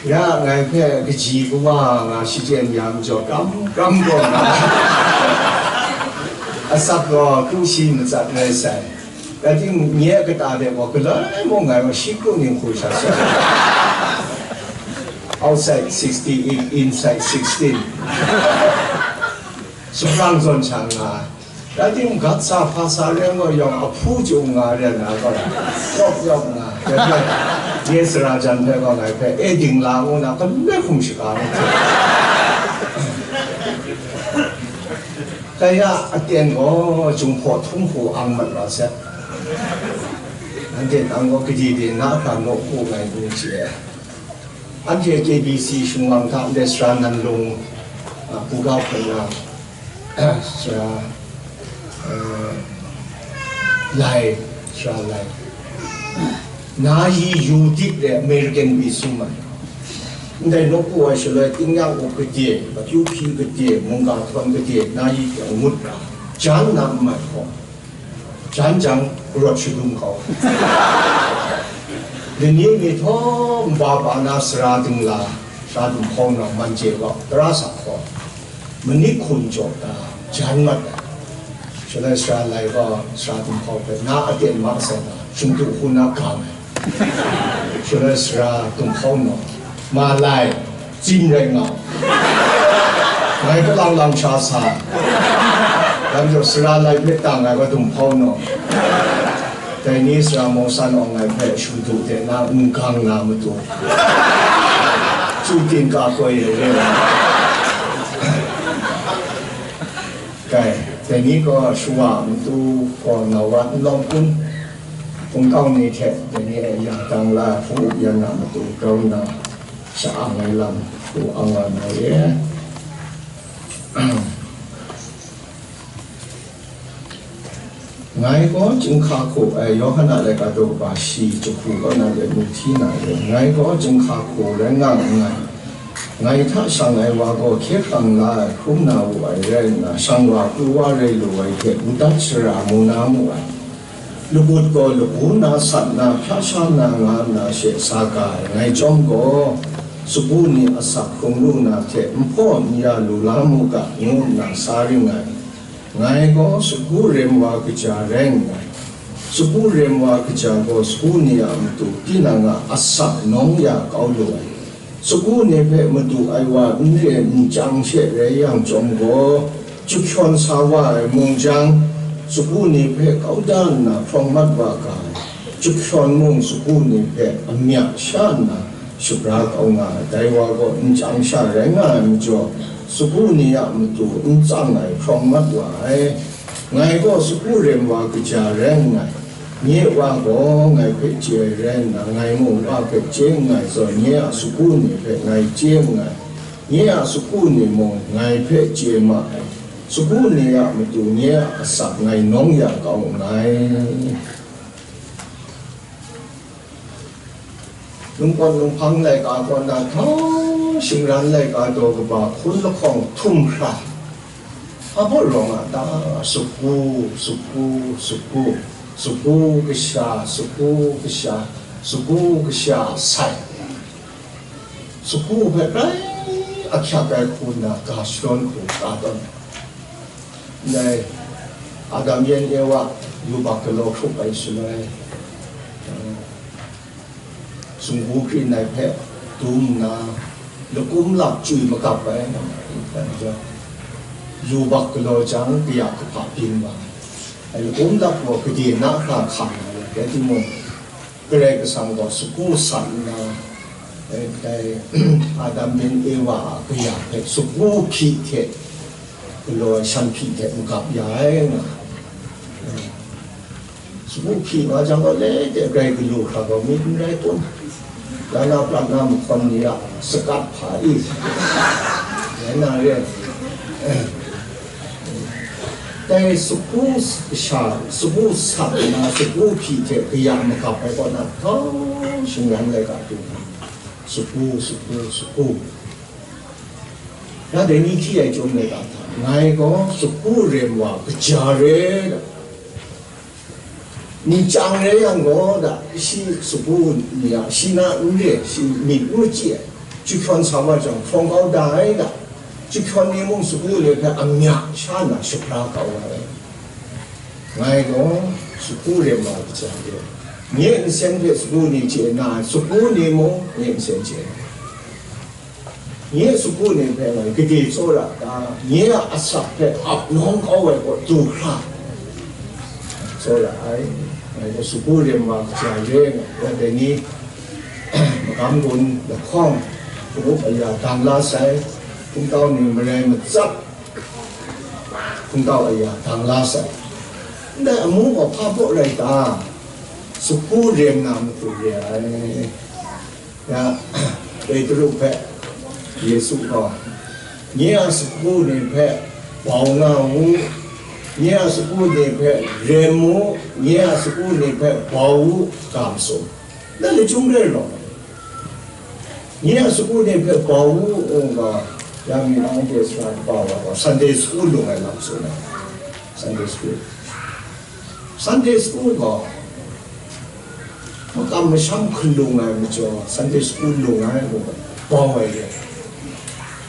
Ya, ngai hpe kaji kawa nga shachyen ya majaw, kram kram gaw nga, asak gaw kru shi matsat rai sai. Rai timung, nye a kata de gaw, galoi mung ngai gaw shi kru ning hku sha sha. Outside sixty, in-, inside sixteen. Sumprang zawn sha nga ai. Rai timung, gat sa hpa sa rai gaw, yawng ahpu chyu nga rai nga gaw, yawp yawp nga. Dai hpe, nye sara jan hpe gaw ngai hpe, e dingla ngu na, galoi hkum shaga na hte. Dai a aten gaw, Jinghpaw htum hku ang mat wa sai. Anhte nang gaw kadi de na hkra naw hku ngai n chye ai. Anhte K B C shingwang hta ndai sara nan lung, a, buga hpung na, sara, eh, lai, sara lai. Na yi yu dik de American mi sum ai. Ndai nawku ai shaloi, tingnyang up gade, akyu hpyi gade, mungga htawn gade, na yi hte ngut ra, jan na n mai hkaw, jan jang, karawt shadum kau. Lani mi htaw nba ba na sara dingla, sara dum hkau nau man chye gaw, tara sa hkaw, manit hkun jaw da, jan mat ai. Shaloi sara lai gaw, sara dum hkau hpe na aten ma sai na, shingtu hku na gang ai. Shaloi sara dum hkau nau, ma lai, tsim rai nga, ngai kalang lang sha sa, dan jaw sara lai myit dang ai wa dum hkau nau. Dai ni sara mawng san awng ai hpe shingtu de na n gang na matu, chu tin ka koi ai re ai. Kai, dai ni gaw shawa matu gaw nau wa n lawm kun, hpung kau ni hte dai ni e ya dang la hpung up yan na matu grau nna, sha-ang ai lam hku ang wa na re. Ngai gaw chyinghka hku, eh, Yawhan a laika daw kaba shi jahku kaw na let mu hti na re. Ngai gaw chyinghka hku rai nga nngai. Ngai hta shang ai wa gaw hkye hkrang la ai hkrum na wu ai rai nna, shang wa pru wa rai lu ai hte, wundat shara mu na mu ai. Lagut gaw labu na sat na hpya sha na nga nna she sa ga ai, ngai chyawm gaw, sagu ni asak hkrung lu na hte nhpaw n ya lu la mu ga, ngu nna sa ring ai. Ngai gaw sagu rem wa kaja rai nngai. Sagu rem wa kaja gaw sagu ni a matu tinang a asak nawng ya kau lu ai. Sagu ni hpe madu ai wa n re n chyang she rai yang chyawm gaw, chyahkyawn sa wa ai mung jang, sagu ni hpe kau da nna hprawng mat wa ga ai. Chyahkyawn mung sagu ni hpe amya sha nna shabra kau nga ai. Dai wa gaw n chyang sha rai nga ai majaw, sagu ni a matu n tsang ai hprawng mat wa ai. Ngai gaw sagu rem wa kaja rai nngai. Nye Wa gaw ngai hpe chye ai rai nna, ngai mung Wa hpe chye nngai zawn, nye a sagu ni hpe ngai chye nngai. Nye a sagu ni mung ngai hpe chye ma ai. Sagu ni a matu nye a asak ngai nawng ya kau nngai. Lungpawt lunghpang laika kaw na htawng, shingran laika daw kaba hkun lahkawng htum hkra, hpa baw rawng a ta? Sagu, sagu, sagu, sagu kasha, sagu kasha, sagu kasha sai. Sagu hpe grai ahkyak ai hku nna ga shadawn hku ka tawn ai. Ndai Adam yan Ewa yubak galaw hkrup ai shaloi, sumgu krin ai hpe dum nna, lakum lap chywi makap ai, Yubak galaw jang, kaya kahpa byin wa ai, lagum lap gaw gade na hkra hkam na rai, rai timung, Karai Kasang gaw sagu san nna, eh, dai Adam byin Ewa a kaya hpe sagu hpyi hte galaw ai shan hpyi hte magap ya ai nga. Sagu hpyi nga jang gaw, le de grai galu hkra gaw myit n rai kun? Lana prat na mahkawn ni a sakat hpa i, rai na re. Dai sagu sha, sagu sat nna, sagu hpyi hte kaya magap ai kaw na, htau shingran laika du, sagu, sagu, sagu. Ya dai ni hti ai chyawm laika hta, ngai gaw sagu rem wa kaja re. Nchyang rai yang gaw, da, shi sagu ni a, shi na n re, shi myit n machyi ai, chyahkyawn sa wa jang, hprawng kau da ai, da, chyahkyawn ni mung sagu ni hpe amya sha na shapra kau wa ai. Ngai gaw sagu rem wa ai hte, nye nsen hpe sagu ni chye na ai, sagu ni mung nye nsen chye na ai. Nye sagu ni hpe ngai gade tsawra ta? Nye a asak hpe ap nawng kau ai kaw du hkra tsawra ai. Ngai gaw sagu rem wa kaja re, ngai gaw dai ni magam gun lahkawng, hpung up aya dang la sai, hpungtau ni marai matsat, hpungtau aya dang la sai. Ndai amu gaw hpa baw rai ta? Sagu rem na matu re ai. Ya, Petru hpe Yesu gaw, nye a sagu ni hpe bau nga u, nye a sagu ni hpe rem u, nye a sagu ni hpe bau u, ga masum. Dai lachyum rai law, nye a sagu ni hpe bau u, u ga, ya mi na anhte sara kaba wa gaw, Sunday school lung ai lam tsun ai. Sunday school. Sunday school gaw makam masham hkalung ai majaw, Sunday school lung ai mung bau ai re.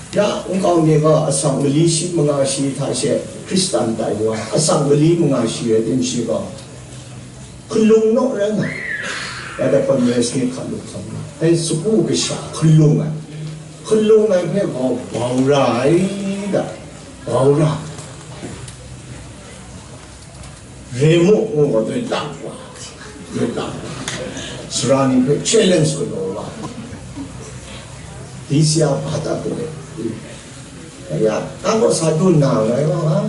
Ya, nkau mi gaw asak mali shi manga shi hta she Hkristan tai wa, asak mali manga shi rai tim shi gaw, hkalung naw rai nga. Ya, da conference ni hkalung hkam na, dai sagu kasha hkalung ai, hkalung ai hpe gaw bau ra ai da, bau ra. Rem u, ngu gaw, doi lak wa, doi lak wa. Sara ni hpe challenge galaw wa. Di sia hpa ta tu le. Aya, nang gaw sa dun na ngai gaw, ah,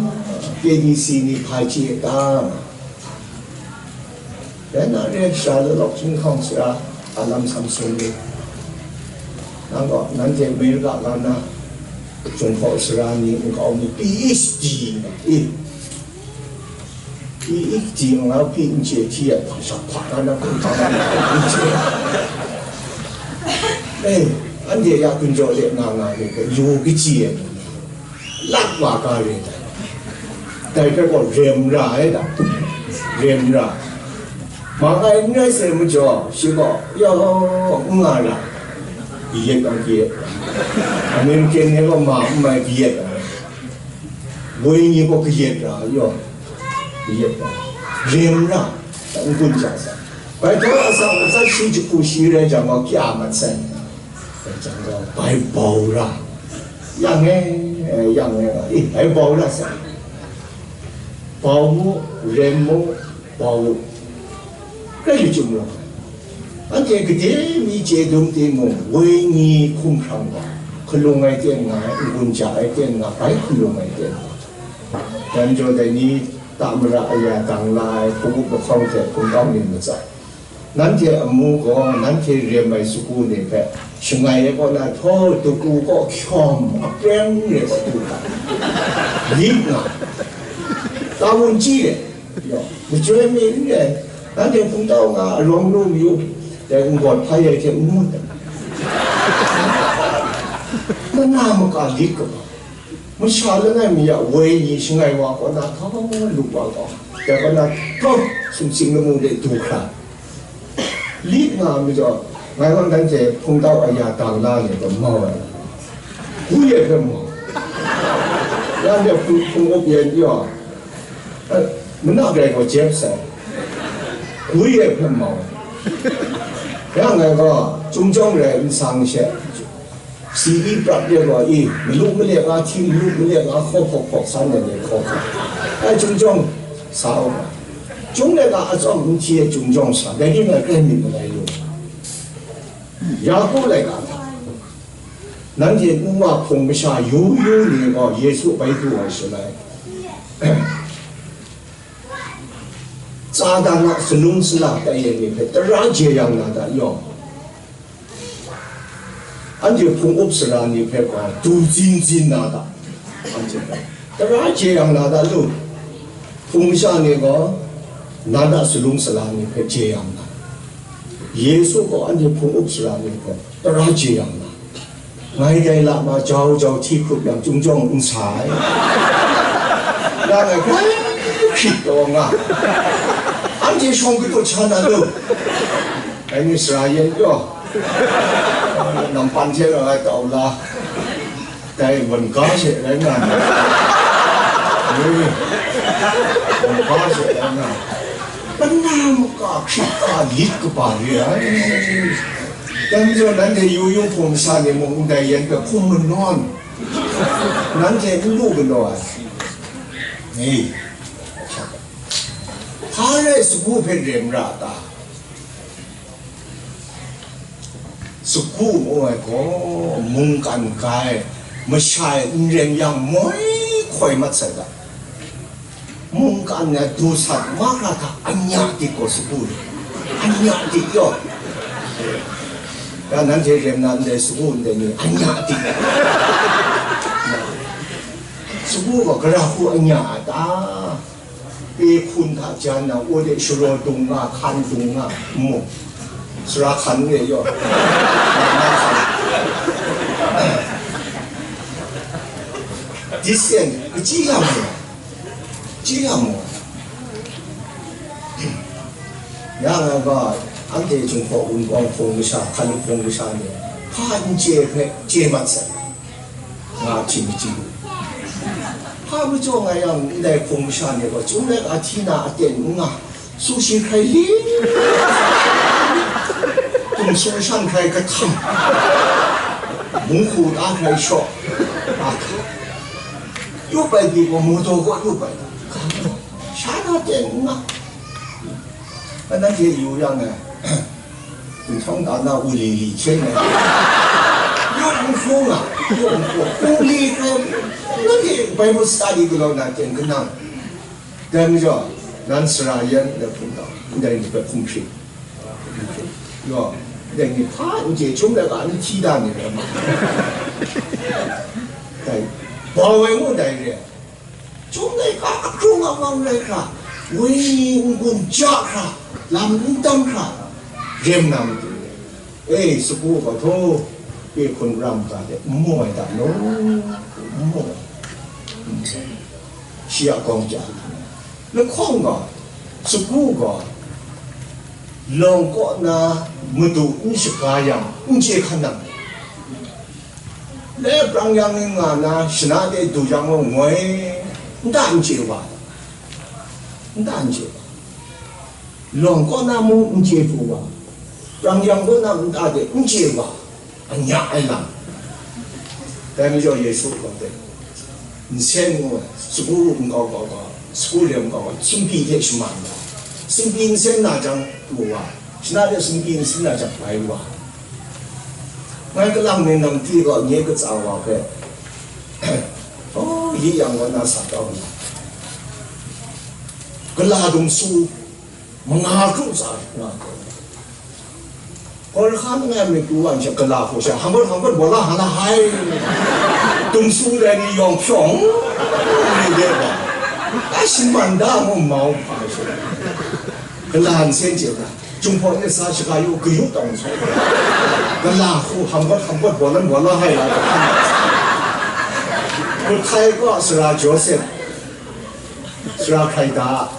K B C ni hpa chye ta? Rai na re, sha lalawk chyinghkawng sara, a lam Samson ni. Nang gaw, nanhte America ga na, Chyinghkaw sara ni, nkau ni, P H D nga, eh. P H D nga, P H D hti ai, hpang shak hpa na, na, hpang shak hpa na, hpang shak hpa na. Eh, anhte ya gun jaw de nga nga ni hpe, yu kachyi ai ni, lak wa ga re ai. Dai hpe gaw rem ra ai da, rem ra. Ma ngai n rai sai majaw, shi gaw, yaw, n nga ra, kayat ai, kayat ai. American ni gaw ma n mai, kayat ai. Woi ni gaw kayat ra, yaw, kayat ai. Rem ra, n gun ja sai. Bai htaw asak atsat shi jahku shi rai jang gaw, kya mat sai. Bai jang gaw, bai bau ra. Yang e, yang e, eh, bai bau ra sai. Bau mu, rem mu, bau u. Grai lachyum rawng ai. Anhte gade mi chye dum timung, woi ni hkum hkrang gaw, hkalung ai ten nga, n-gun ja ai ten nga, bai hkalung ai ten nga. Dan jaw dai ni, ta mara aya dang la ai, hpung up lahkawng hte hpungtau ni matsat. Nanhte amu gaw, nanhte rem ai sagu ni hpe shangai ai kaw na, htaw dagu kaw hkyawm, apreng re kaw du hta, lit nga, ta wunchyi re, yaw, machyoi mi n re, nanhte hpungtau nga, arawng lu mayu, dai n-gawt hpai ai hte n ngut ai, mana maka lit kaba. Masha langai mi a woi ni shangai wa kaw na htawng, lup wa gaw, dai kaw na htawng, sumsing lamu de du hkra, lit nga ai majaw, ngai gaw nanhte hpungtau aya dang la ni gaw mau ai, gu ye hpe mau, ya de hpung, hpung up yen yaw, eh, mana grai gaw jep sai, gu ye hpe mau ai, ya ngai gaw, chyum jawng rai n sang she, Si i prat de gaw i, malu malek a hti, malu malek a hkaw hkaw hkaw, san de le hkaw hkaw. Ai, chyum jawng sa u ga. Chyum let a atsawm n hti e chyum jawng sa, dai ning a krai myit malai lu. Ya kru laika hta, nanhte nu wa hpung masha yu yu ni gaw Yesu bai du ai shaloi, Satan a sanung sala tai ai ni hpe tara jeyang na da yaw? Anhte hpung up sara ni hpe gaw du zin zin na da? Anhte hpe tara jeyang na da lu? Hpung masha ni gaw na da salung sala ni hpe jeyang na? Yesu gaw anhte hpung up sara ni hpe tara jeyang na? Ngai dai lama jau jau hti hkrup yang chyum jawng n sa ai. Nga ngai hkrit taw nga. Anhte shawng kadu hta na lu? Dai ni sara yen pyaw, nampan hte rau ai tau la, dai wan ga she rai nga na. Wan ga she rai nga. Mana maka hkrit ga lit kaba re ai. Dai majaw nanhte yu yung hpung masha ni mung ndai yan hpe hkum manawn, nanhte n lu galaw ai. Hpa rai sagu hpe rem ra a ta? Sagu ngu ai gaw mungkan ga ai, masha e n rem yang moi hkoi mat sai ga. Mungkan na du sat mahkra hta anya dik gaw sagu ni, anya dik yaw. Ya nanhte rem na ndai sagu ndai ni anya dik. Sagu gaw gara hku anya a ta? Pe hkun hta jan na, wode sharaw dung nga, hkan dung nga, mu. Sara hkan re yaw. Disen, kaji lam mu. Kaji lam mu. Ya nga ga, anhte Jinghpaw Wunpawng hpung masha, hkan hpung masha ni, hpa n chye hpe chye mat sai. Nga hpyi machyi lu. Hpa majaw nga yang, ndai hpung masha ni gaw, chyum laika hti na aten n nga, su shi hkrai li, tum su shan hkrai kahtam, mung hku ta hkrai shaw, a hka, yup ai pyi gaw, mawdaw kaw yup ai, sha na ten n nga. Anhte yu yang e, N htawng ga na wuli li hkyen ai. Yawng n hkru nga, yawng n hkru, wuli hkru, nanhte Bible study galaw na ten kanang. Dai majaw, nan sara yan, dai hpung ga, ndai ni hpe hkum hkrit. Yaw, ndai ni hpa n chye, chyum laika n hti da ni rai ma. Dai, bau ai ngu dai re. Chyum laika ahkrung ahmang rai hkra, wenyi n-gun ja hkra, lam n tam hkra, rem na matu. E, sagu gaw htaw, pe hkun ram ga de, n mu ai da law, n mu ai. Shi a gawng ja, lahkawng gaw, sagu gaw, lawng kaw na madu n shaga yang, n chye hkan nang. Le prang yang ni nga na, shana de du jang mung ngoi, nta n chye wa, nta n chye wa. Lawng kaw na mung n chye pru wa, prang yang kaw na nta de n chye wa, anya ai lam. Dai majaw Yesu gaw de, nsen ngu ai, sagu nkau kau kau, sagu rem kau kau, sumpi hte shaman wa, sumpi nsen na jang pru wa, shana de sumpi nsen na jang bai wa. Ngai kalang ni nang ti gaw nye katsa wa hpe, oh, yi yang wa na sa kau na. Gala dung su, manga kru tsa nga kau. Hkawra hka langai mi pru wa n sha gala hku sha, hangbat hangbat wa la ha la hai. Dung su dai ni yawng hpyawng, ni de wa. A shingman da mu mau hpa sha. Gala nsen chye ga, Jinghpaw ni sa shaga yu, gayu tawng sai. Gala hku hkam gat hkam gat bawlan bawla hai la. Hkut hkai kaw sara Joseph, sara hkrai da,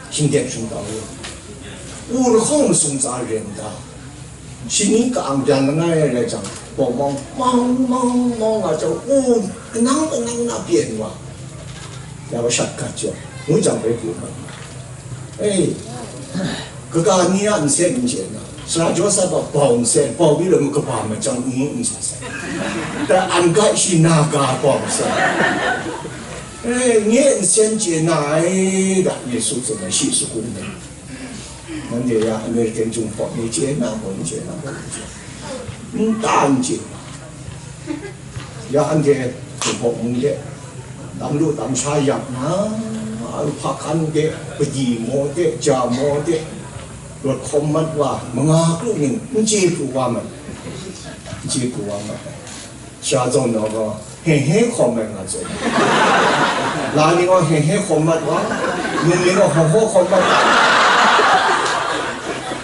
shingdep shingtau yu. U lahkawng masum tsa rem da. Shani ka-ang byan langai rai jang, bawng mawng, mawng, mawng, mawng nga jang, u, kanang, kanang na pyen wa. Ya wa shat gat jang, ngu jang bai pyu ma. Ei, kaga ni a nsen n chye na, Sara Josep a bau nsen, bau mi loi makaba machyang n ngu n sa sai. Dai an ga shi na ga bau nsen. Eh, nye nsen chye na ai, da Yesu tsun ai, shi sagu ndai. Nanhte ya American Jinghpaw ni chye na gaw, n chye na gaw, n chye. N ta n chye. Ya anhte Jinghpaw mung de, tam lu tam sha yak na, hpa hkan de, padi maw de, ja maw de, rawt hkawm mat wa, manga kru ning n chye pru wa mat, n chye pru wa mat. Sha zawn nau gaw, he he hkawm ai nga zawn. La ni gaw he he hkawm mat wa, num ni gaw ho ho hkawm mat wa.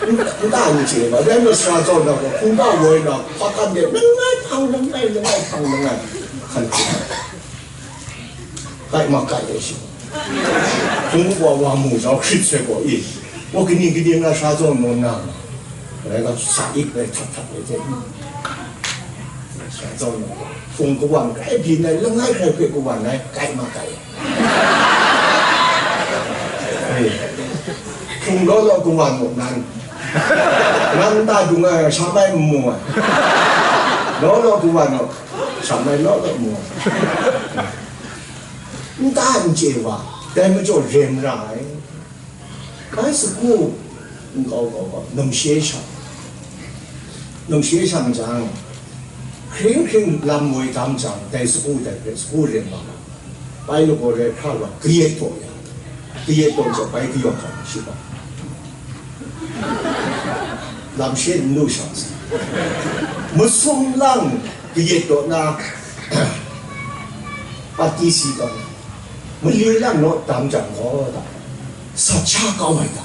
N ta n chye ba, dai maw sha zawn nau gaw, hkungga woi na, hpa hkan de, langai hpang langai, langai hpang langai. Hkan hkrit. Kai ma kai ai shi. Hpung wa wa mu jau hkrit sai gaw i. Wa kaning kaning na sha zawn nawn na. Rai ga sa ik rai htat htat rai hte. Sha zawn nawn. Hpung kawan kai byin ai, langai hkrai hpe kawan ai, kai ma kai. Hpung law law kawan mu nan. Nan ta dung ai, sha mai n mu ai. Law law kawan mu. Sha mai law law mu. N ta n chye wa, dai majaw rem ra ai. Bai sagu nkau kau kau, namshe shang. Namshe shang jang, hkring hkring lam woi tam jang, dai sagu dai hpe sagu rem wa. Bai lagaw rai hkra wa, kayet taw ya. Kayet taw jang, bai kayawng hkra shi ba. Lam she n lu shang sa. Masum lang kayet taw na, pati si taw na. Mali lang naw dam jang gaw da, sat sha kau ai da.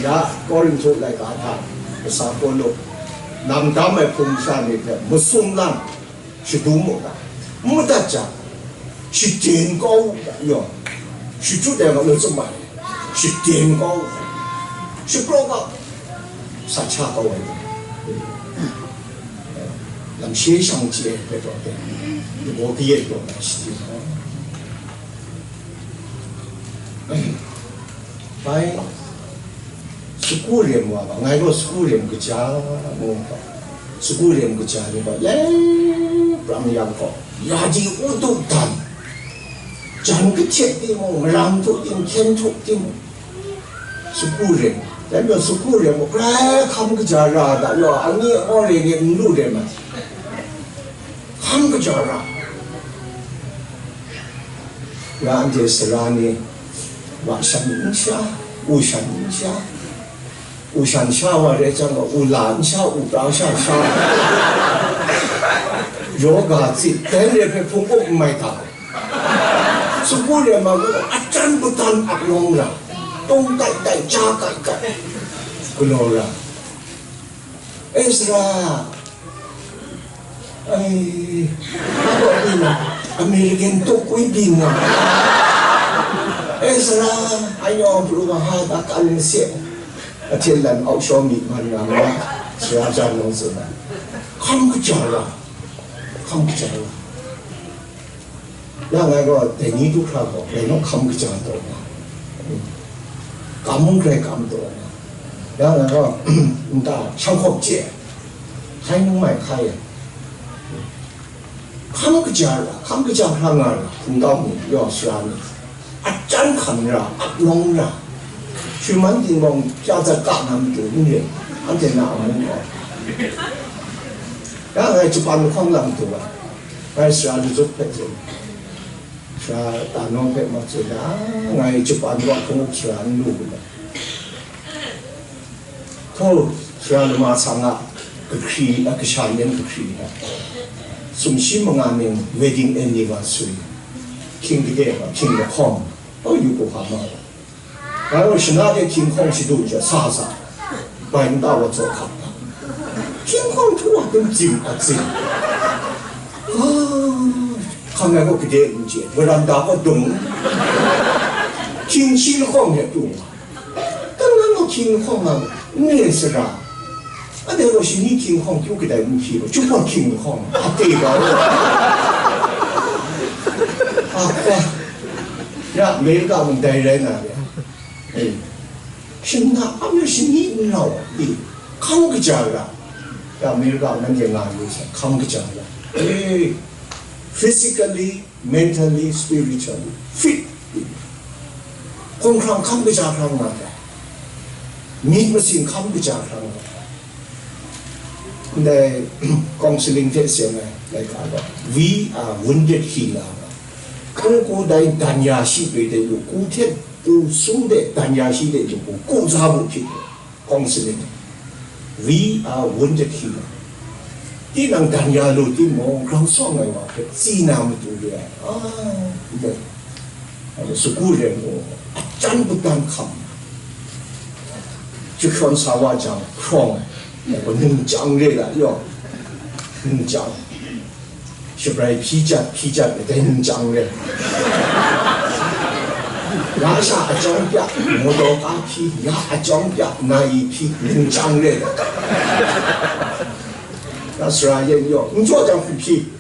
Ya, Korinhtu laika hta, kasa Pawlu, lam dam ai hpung sha ni hte masum lang, shadum mu ga, n madat jang, shaden kau u ga, yaw, shachut ai ga, nu tsum ai, shaden kau u ga, shapraw ga, sa hkya kau ai ga, lam she shang chye ai hpe taw, lagaw kayet taw na shaden kau. Bai, sagu rem wa ga, ngai gaw sagu rem kaja ngu ga, sagu rem kaja ni gaw, lai prang yang gaw, ya di u du dan, jan kahte timung, maram htu tim, hkyen htu timung, sagu rem, dai majaw sagu rem gaw, grai hkam kaja ra da, yaw, ani awng re ni n lu rem ai, hkam kaja ra. Ya anhte sara ni, wa shan n sha, u shan n sha, u shan sha wa rai chyang gaw, u la n sha, u pra sha sha, yoga tsit, dai re hpe hpung up n mai ta. Sagu re ma gaw, ajan badan aklawng ra, tawng tai tai, ja kai kai, galaw ra. Ezra, ai, apa bina, American tuk kui bina. Ezra, ayo pru ma ha ta kan se. Atin lan au shaw mi man nga ma, sara jan long se na. Kam kaja la, kam kaja la. Ya ngai gaw, dai ni du hkra gaw, dai nawng hkam kaja taw nga, kam mung grai kam taw nga, ya ngai gaw, nta shang hkawm chye ai, hkai nang mai hkai ai, hkam kaja ra, hkam kaja hkra nga ra, hpungtau ni, yaw sara ni, ajan hkan ra, aklawng ra, shi man ting bawng, pya zat ka na matu n ring, anhte na a mung gaw, ya ngai Japan lahkawng lam du ai. Ngai sara ni zut hpe tsun, sara tanawng hpe ma tsun, a, ngai Japan wa hkawng sara n lu ga. Hkaw, sara lama sang a, kahkri, a, kasha yan kahkri ai, sumshi manga ning wedding anniversary, hkying gade wa, hkying lahkawng, hkaw yu hkau hkam ai. Ngai gaw shana de hkying hkawng shadu ja sa sa, bai nta wa tsaw hkap, hkying hkawng htu wa tim tsim a tsim. Ah, hkam ai gaw gade n chye, veranda gaw dung, hkying shi lahkawng hte dung. Kanan gaw hkying lahkawng nga, n re sara. Anhte gaw shani hkying hkawng kyu kadai n hpyi gaw, chyum gaw hkying lahkawng a te ga gaw. A hpa, ya America mung dai rai na re. Ei, Shing na, hpa majaw shani n rau ai, hkam kaja ra. Ya, America nanhte nga yu sai, hkam kaja ra. Eh, physically, mentally, spiritually, fit. Hkawng hkrang hkam kaja hkrang nga ai. Myit masin hkam kaja hkrang nga ai. Ndai counseling hte seng ai, laika gaw, "We are wounded healer." Hku hku dai dan ya shi pyi de lu, hku hte hku sung de dan ya shi de lu, hku za bu hpyi, counseling. "We are wounded healer." Tinang dan ya lu timung, grau sawng ai wa hpe tsi na matu re ai. Ah, ndai. Sagu ren gaw, ajan katan hkam, jahkyawn sa wa jang, hprawng ai, ningchyang re la, yaw, ningchyang, shabrai hpyi jat, hpyi jat, dai ningchyang re, ya sha ajawng pya, motor ka hpyi, ya ajawng pya, nai hpyi, ningchyang re la, ya sara yen yaw, n jaw jang hku hpyi.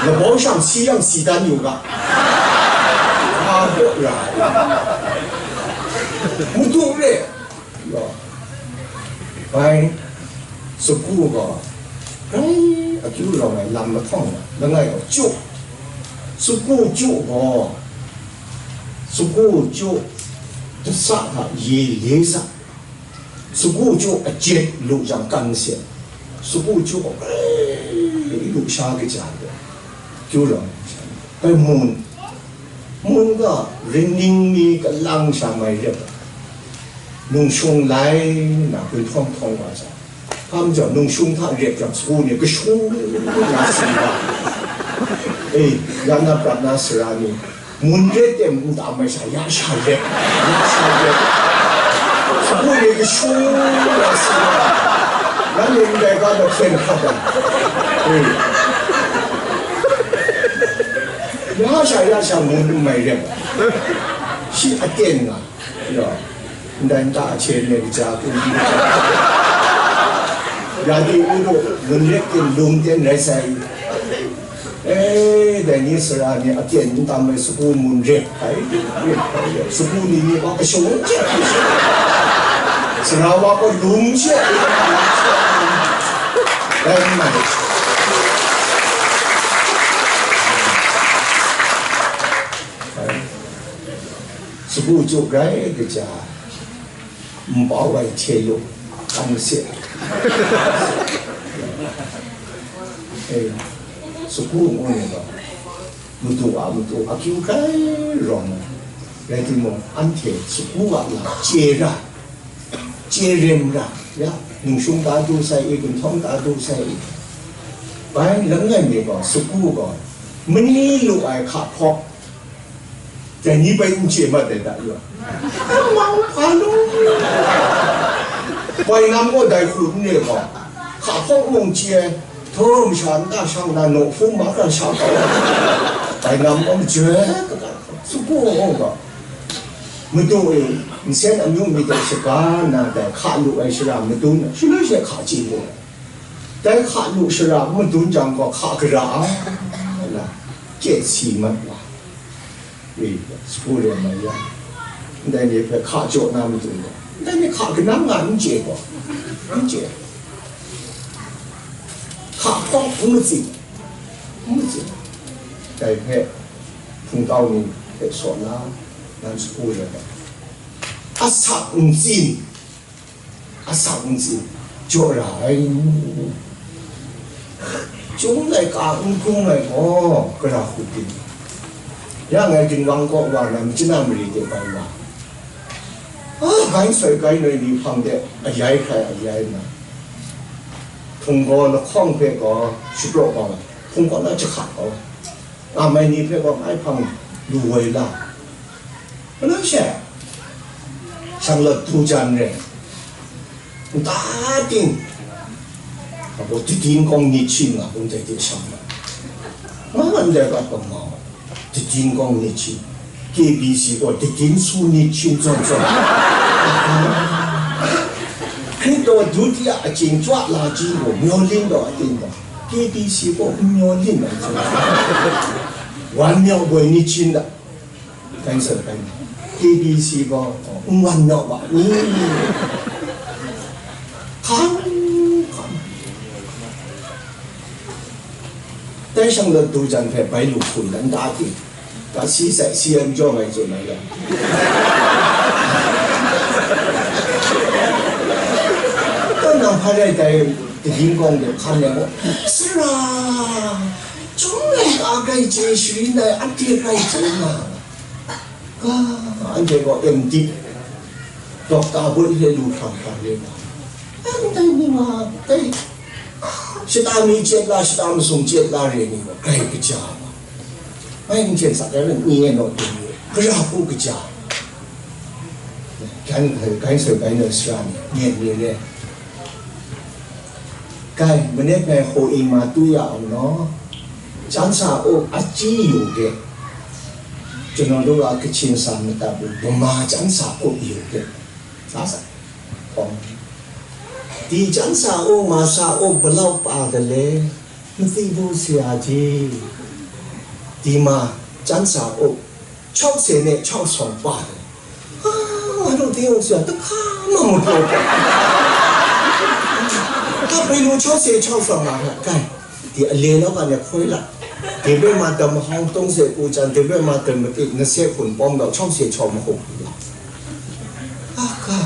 Labau shang si yang si dan yu ga. Nga gaw ra ai. Madu re. Bai, sagu gaw, grai akyu rawng ai lam lahkawng na, langai gaw chyu. Sagu chyu gaw, sagu chyu, dasa hta ye le sa. Sagu chyu ajet lu jang kan se, sagu chyu gaw, eh, lu sha kaja gaw, kyu rawng, bai mun, mun ga ring ning mi kalang sha mai rep, nungshung lai na gun htawng htawng wa jang, hpa majaw nungshung hta rep jang, sagu ni kashu na si wa, eh, ya na prat na sara ni, Mun ret tem n tam ai sha, ya sha ret, ya sha ret. Sagu ni kashu ya si, nanhte ndai ga na hpyen hkap ai. Ui. Ya sha, ya sha, mun n mai ret. Shi aten nga, ya. Ndai nta ahte ni kaja kun di, ya di u du, mun ret tin lung ten rai sai. Eh, dai ni sara ni aten n tam ai sagu mun ret ai, ret ai, sagu ni ni gaw kashung chye, sara wa gaw lung chye, dai n mai. Sagu chyu grai kaja, npau ai hte lu, kan masit. Eh, sagu ngu ni gaw, madu a matu akyu hkrai rawng ai. Rai timung, anhte sagu a lam chye ra, chye rem ra, ya, nungshung ta du sai i, gunhtawng ta du sai i. Bai langai mi gaw, sagu gaw, mani lu ai hka hpawk, Dai ni bai n chye mat ai da yaw. Mang hpa nu? Bai nam gaw dai hku n re gaw, hka hpawk mung chye ai, htaw masha nta shang na naw hpung ma hkra sha kau ai. Bai nam gaw majoi ai, sagu gaw. Madu e, nsen amyu myit de shaga na dai hka lu ai shara madun, shaloi she hka chye lu ai. Dai hka lu shara madun jang gaw hka gara ai, na, chye si mat wa. Wi, sagu ren mai yang, ndai ni hpe hka jaw na matu gaw, ndai ni hka kanang nga n chye gaw, n chye. Hka hpawng n matsin, n matsin. Dai hpe hpungtau ni hpe saw na, nan sagu ren ai. Asak ntsin, Asak ntsin jaw ra ai. Chyum laika n hkrum ai gaw, gara hku byin. Ya ngai ginwang kaw wa na, machyin a mari de bai wa. A, gai soi gai noi ni hpang de, ayai hkrai ayai na. Hpunggaw lahkawng hpe gaw shapraw kau ai, hpunggaw na jahka kau ai. Nga mai ni hpe gaw ngai hpang lu woi la. Malai she, shang lat du jan re, nta ting, apo titin kawng nit shin nga kung dai de shang lat. Nga ndai rat kawng mau, titin kawng nit shin, K B C gaw titin su nit shin zawn zawn. Hkristu dutiya achyin chya la chyi gaw, myaw lin gaw aten gaw, K B C gaw n myaw lin ai zawn zawn. Wan myaw boi nit shin da. Cancer kai. K B C gaw, oh, N wan naw ma ni? Hkan, hkan. Dai shang lawt du jan hpe bai lu hpun dan da ti. Ga si sai si ai majaw ngai tsun ai ga. Kaw nang hpa rai dai, kagyim kawng de hkan ai gaw, sara, chyum ai a grai chye sharin ai, anhte grai chye nga. Ga, anhte gaw M Div, Doctor bun hte lu hkrang hkrang re nga. Ndai ni wa, dai, shata mi chyet la, shata masum chyet la re ni gaw, grai kaja ma. Mai n hten sak ai lam ni e naw hte ni, gara hku kaja. Gan, gan soi, gan soi sara ni, myit ni re. Kai, manet ngai hkaw i ma tu ya ang naw, ကျမ်းစာအုပ် အကြီးအကျယ် ကျွန်တော်တို့က ကချင်စာ မတတ်ဘူး။ ဗမာကျမ်းစာအုပ် ယူခဲ့။ စာစာ။ ဟော။ ဒီကျမ်းစာအုပ်မှာ စာအုပ်ဘယ်လောက်ပါသလဲ။ မသိဘူး ဆရာကြီး။ ဒီမှာ ကျမ်းစာအုပ် ခြောက်ဆယ်နဲ့ ခြောက်ဆောင်ပါတယ်။ ဟာ ငါတို့သင်းအုပ်ဆရာ တစ်ခါမှ မပြောဘူး။ ဒါဘယ်လို ခြောက်ဆယ် ခြောက်ဆောင်မှာလဲ။ ကဲ ဒီအလယ်လောက်ကလည်း ခွဲလိုက်။ ဒီဘက်မှာ ဓမ္မဟောင်း သုံးဆယ့်ကိုးကျမ်း၊ ဒီဘက်မှာ ဓမ္မသစ် နှစ်ဆယ့်ခုနစ် ပေါင်းတော့ ခြောက်ဆယ်ခြောက် မဟုတ်ဘူးလား။ ဟာ ကဲ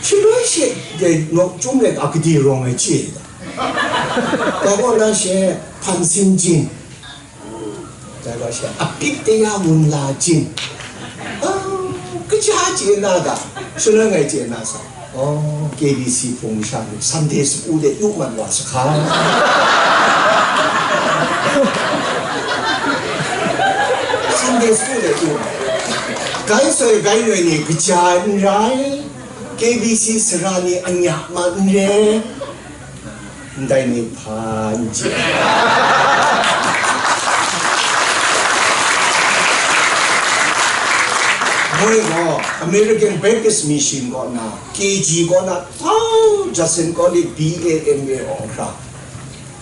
ရှင်တို့ရဲ့ ဒီနောက်ကျုံးတဲ့ အကတိရောင်ရဲ့ ကြည့်တာ။ ဒါကလည်း ရှင် ဖန်ဆင်းခြင်း၊ ဒါကလည်း ရှင် အပြစ်တရားဝင်လာခြင်း။ အာ ကကြာကျင်လာတာ။ ရှင်တို့ငယ်ကျင်လာစား။ အော် KBC ပုံစံကို Sunday School တဲ့ ရုပ်မှတ်သွားစခါ။ Sunday School တဲ့ ရုပ်မှတ်။ ဂိုင်းဆွဲဂိုင်းနွယ်နေ ကကြာနေရယ်။ KBC စရာနေ အညမန်နေ။ ဒိုင်နေဖန်ကြီး။ မွေးတော့ American Baptist Mission ကောနာ KG ကောနာ Justin College BA MA အောင်ခါ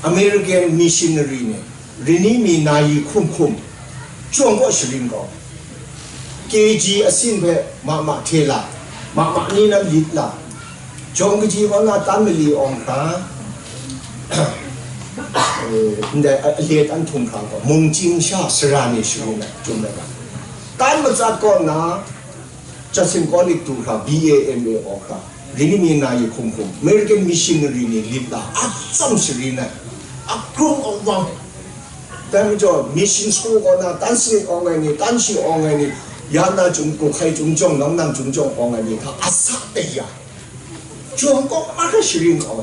American Missionary နဲ့ ရင်းနှီးမီနာယီခုမ်ခုမ် ကျွန်ကော့ရှရင်ကော KG အဆင့်ပဲ မမထေးလာ မမနည်းနည်းလစ်လာ ကျွန်ကကြီးကောနာ တမ်းမလီအောင်ခါ အဲ အလေတန်းထုံခါကော မုံကျင်းရှာစရာနေရှုံးနေ ကျွန်လည်းပါ တမ်းမစတ်ကောနာ Justin College တူခါ BA MA အောင်ခါ ရင်းနှီးမီနာယီခုမ်ခုမ် American Missionary နေလစ်လာ အစမ်းရှရင်နေ အကရုံးအောင်ဝမ်း တမ်းကြောင့် Mission School ကောနာ တန်းစင်အောင်ငယ်နေ တန်းရှိအောင်ငယ်နေ ရနာကျွန်ကိုခိုင်ကျွန်ကြောင့် နောင်နံကျွန်ကြောင့်အောင်ငယ်နေ ဒါအစတရား ကျွန်ကောအရရှိရင်ကော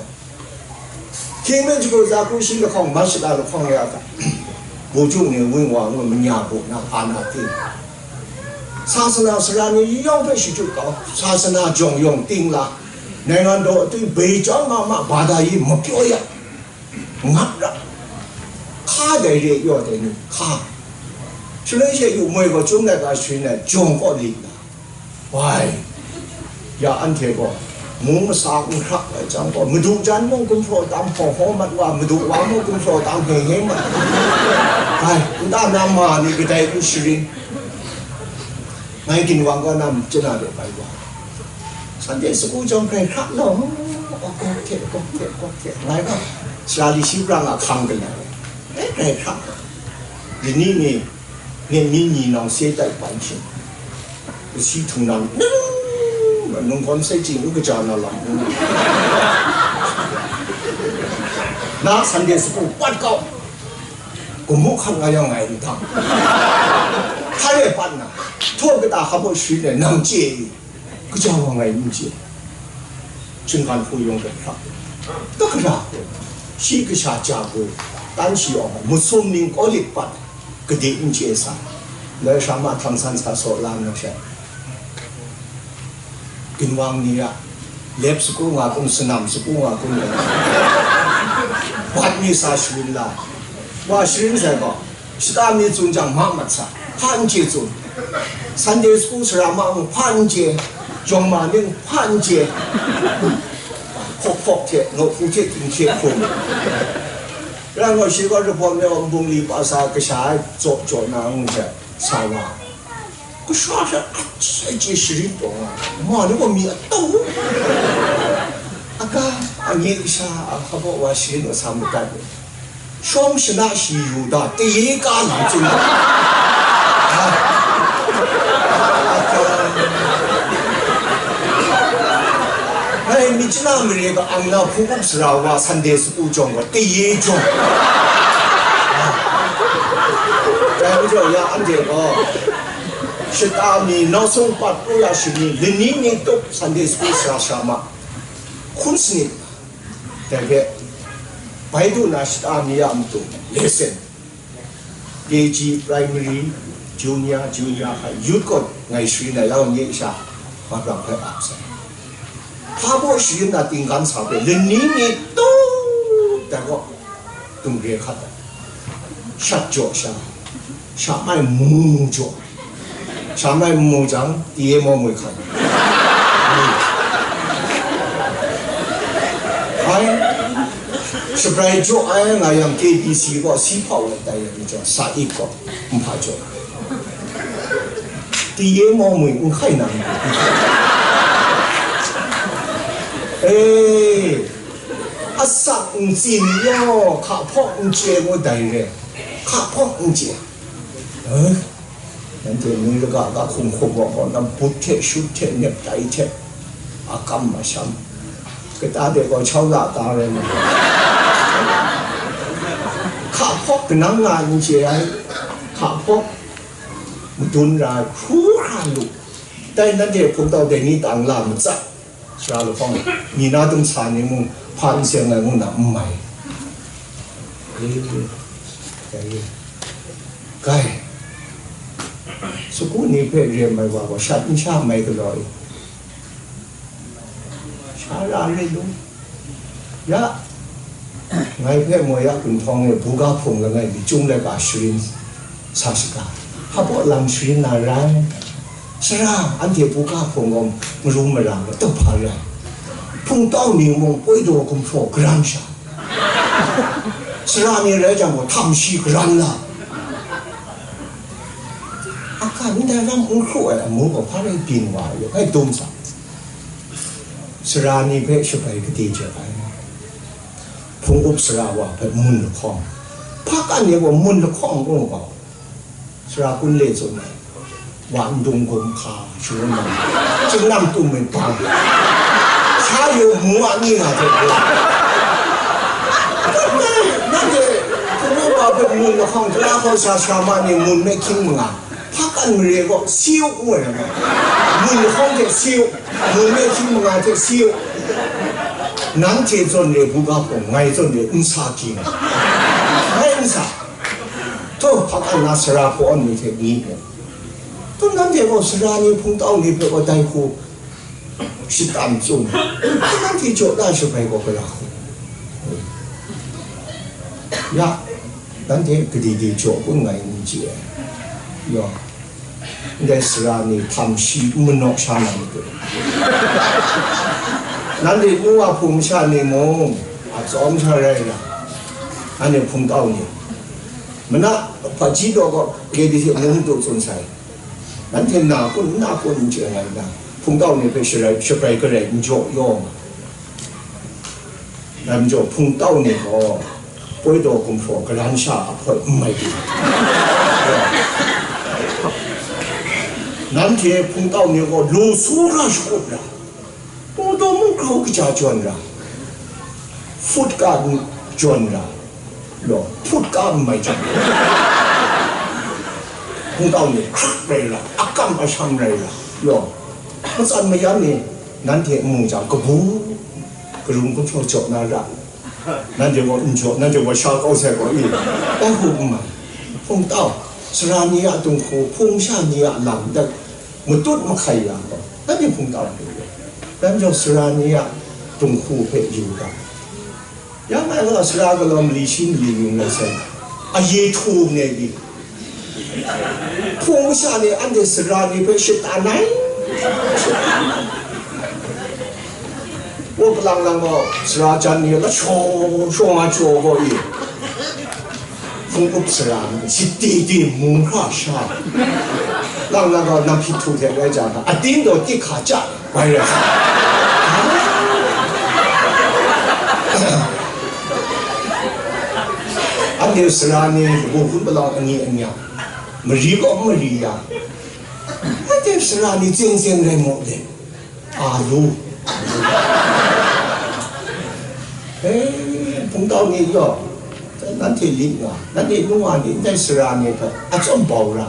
ခင်မင်းတို့က ဇာတ်ခုရှိတဲ့ခေါင်း မတ်ရှ်လာတဲ့ခေါင်းရတာ ဗိုလ်ချုပ်နေဝင်းဝါတို့ မညာဘူးနော် အာဏာသိမ်း။ သာသနာစရာနေရောက်ပဲရှိထုတ်ကောင်း သာသနာကြောင့်ရောင်တင်းလား နိုင်ငံတော်အတွင်း ဘယ်ကျောင်းမှမှ ဘာသာရေးမပြောရ ငတ်ရ ခါတယ်ရဲ့ရော့တယ်နေ ခါ ကျွန်တော်ရဲ့ယူမွေးကို ကျုံးတဲ့က ရွှေနဲ့ ကြောင်ကော့လီလား ဝိုင်း ရန်ထဲကော မူးမစားဘူး ခရပ်အကြောင်းကော မဒူကြမ်းမုန်းကွန်းဖော်တမ်း ဟောဟောမှတ်ဝါ မဒူဝါမုန်းကွန်းဖော်တမ်း ဟဲဟဲမှတ် ဝိုင်း ဒါနမဟာနေ ကတိုင်ဦးရှရင် ငိုင်းကင်ဝံကောနမ် ကျနာတဲ့ပိုင်ဝါ Sunday School ကြောင့် ကြိုက်ခရပ်လို့ အကောက်ထက် အကောက်ထက် အကောက်ထက် ငိုင်းက ဆရာလီရှိပြငါခံကလည်း အဲ ကြိုက်ခရပ် ဒီနေ့နေ့ မျက်မြင်းညီနောင် ဆေးတိုက်ပိုင်ရှင် ပစည်းထုံနံ နုံခွန်စိတ်ကြည် ဥက္ကဋ္ဌနာလံ နာ Sunday School ပတ်ကောက် ကမုခတ်ငါရောင်ငါရင်တမ်း ခါရဲပတ်နာ ထို့ကတာ ခဘို့ရွှေနဲ့ နံကြေး ကကြာဝါငါရင်ကြေး ချင်းကန်ဖူယုံကဖျက် တက္ကရာကို ရှိကရှာကြကို တန်းရှိအောင် မဆုံးနင်းကောလစ်ပတ် ကတိအင်္ကျဲစာ လွယ်ရှာမှ ထမ်းဆန်းစာစော်လမ်းလို့ ရှက် ကင်ဝံနေရ လက်စကူငါကုန်း စနမ်စကူငါကုန်း ဘတ်မီစာရှင်လာ ဝါရှင်ဆိုင်က ရှတာမီစွန်ကြောင့် မမတ်စာ ဖန်ကျေစွန် Sunday School ဆရာမအောင် ဖန်ကျေကျောင်းမနင်း ဖန်ကျေ ဖောက်ဖောက်တဲ့ ငုတ်ဖူးတဲ့ တင်ချေခုံ ရန်ကုန်ရှိက report နဲ့ ဘုံလီပါစာ ကစားကြော်ကြော်နာအောင် ဆရာဝါ Kasha hpe a chye chye sharin taw nga, ma ni gaw mi a tau. Aga, a nye kasha a hpa baw wa sharin wa sa madat ni, shawng shana shi yu da, taye ka lu tsun da. Ai, myit chana mare ga ang na hpung up sara wa Sunday school jawng gaw, taye jawng. Dai majaw ya anhte gaw, shata mi, nau sung pat kru ya shani, lani ni tup Sunday school sara sara ma, hkun sanit, dai hpe, bai du na shata mi ya matu, lesson, K G, primary, junior, junior high, youth gaw ngai sharin ai, yau nye sha, ma brang hpe ap sai. Hpa baw sharin na tinggan sa hpe, lani ni tup dai gaw, dung re hkat ai. Shat jaw sha, sha mai mu jaw, sha mai mu jang, ti e maw mui hkan. Ai, shabrai jaw ai nga yang K B C gaw si hpau ai tai yang jaw, sa ik gaw, nhpa jaw. Ti e maw mui n hkai nang. E, asak n tsin yaw, hka hpawk n chye ngu dai re. Hka hpawk n chye. Eh? Nanhte ni laga ga hkum hkum gaw gaw na but hte shut hte nep tai hte akam masham. Kata de gaw chau la ta rai na. Hka hpawk kanang nga n chye ai. Hka hpawk madun ra ai hkru hkra lu. Dai nanhte hpungtau dai ni tang la matsat. Sara lahkawng, mi na dung sa ni mung, hpa n seng ai ngu na n mai. Eh, dai, gai, sagu ni hpe rem ai wa gaw, shat n sha mai galaw i, sha ra re lu. Ya, ngai hpe moi a gunhtawng e buga hpung langai mi chyum laika sharin sa shaga, hpa baw lam sharin na rai. Sara, anhte buga hpung gaw marum mara matuk hpa rai. Hpungtau ni mung poi daw gumhpraw garan sha. Sara ni rai jang gaw, htam shi garan la. Akan ndai lam n hkru ai amu gaw hpa rai byin wa ai, hpai dum sa. Sara ni hpe shabai gade jep ai. Hpung up sara wa hpe mun lahkawng, hpa kan e gaw mun lahkawng ngu gaw, sara kun le tsun ai, wa ndung gum hka shangun na, chyingnam tum ai bang, sha yu mu a ni nga hte gaw, nanhte hpung up wa hpe mun lahkawng, tara hkau sa sha ma ni mun me hkying manga, hpa kan mare gaw, si u ngu ai rai. Mun lahkawng hte si u, mun me hkying manga hte si u. Nanhte zawn re buga hpung, ngai zawn re n sa hkying. Ngai n sa. Htaw, hpa kan na sara hpaw-awn ni hte ni hpe. Htaw, nanhte gaw sara ni hpungtau ni hpe gaw dai hku shatan tsun. Nanhte jaw da shabai gaw gara hku. Ya, nanhte gade de jaw kun ngai n chye ai. Yaw, ndai sara ni htam shi n manaw sha na matu. Nanhte nu a hpung masha ni mung, a tsawm sha rai nga, nanhte hpungtau ni, mana hpaji daw gaw, gade hte mung matu tsun sai. Nanhte na kun, n na kun n chye ai na, hpungtau ni hpe sharai, shabrai garai n jaw yaw nga. Dai majaw hpungtau ni gaw, poi daw gumhpraw garan sha a hpawt n mai lu. Nanhte hpungtau ni gaw, lu su ra shakup ra, Pawdaw mung grau kaja jawn ra, hput ka jawn ra, law, hput ka n mai jawn ra, hpungtau ni hkrak rai ra, akam asham rai ra, law, matsan mayan ni nanhte n mu jang, kabu, karum gumhpraw jaw na ra, nanhte gaw n jaw, nanhte gaw sha kau sai gaw i, dai hku n mai. Hpungtau, sara ni a dinghku, hpung sha ni a lam dat, matut mahkai yang gaw, nanhte hpungtau hku, dai majaw sara ni a dinghku hpe yu ga. Yang ngai gaw sara galaw mali shi mali ning rai sai, aye htu ne di, hpung masha ni anhte sara ni hpe shatan ai. Wa palang lang gaw, sara jan ni la shaw shaw nga jaw gaw i, Hpung up sara ni, shati ti mung hkra sha. Lang lang gaw, nam hpyi htu hte rai jang hta, ating gaw tik hka ja, bai rai sa. Anhte sara ni, lagu hpun palawng ani anya, mari gaw n mari ya. Anhte sara ni, tseng tseng rai mu le. A lu. Eh, hpungtau ni gaw, nanhte lit nga, nanhte nung wa ni, ndai sara ni hpe atsawm bau ra,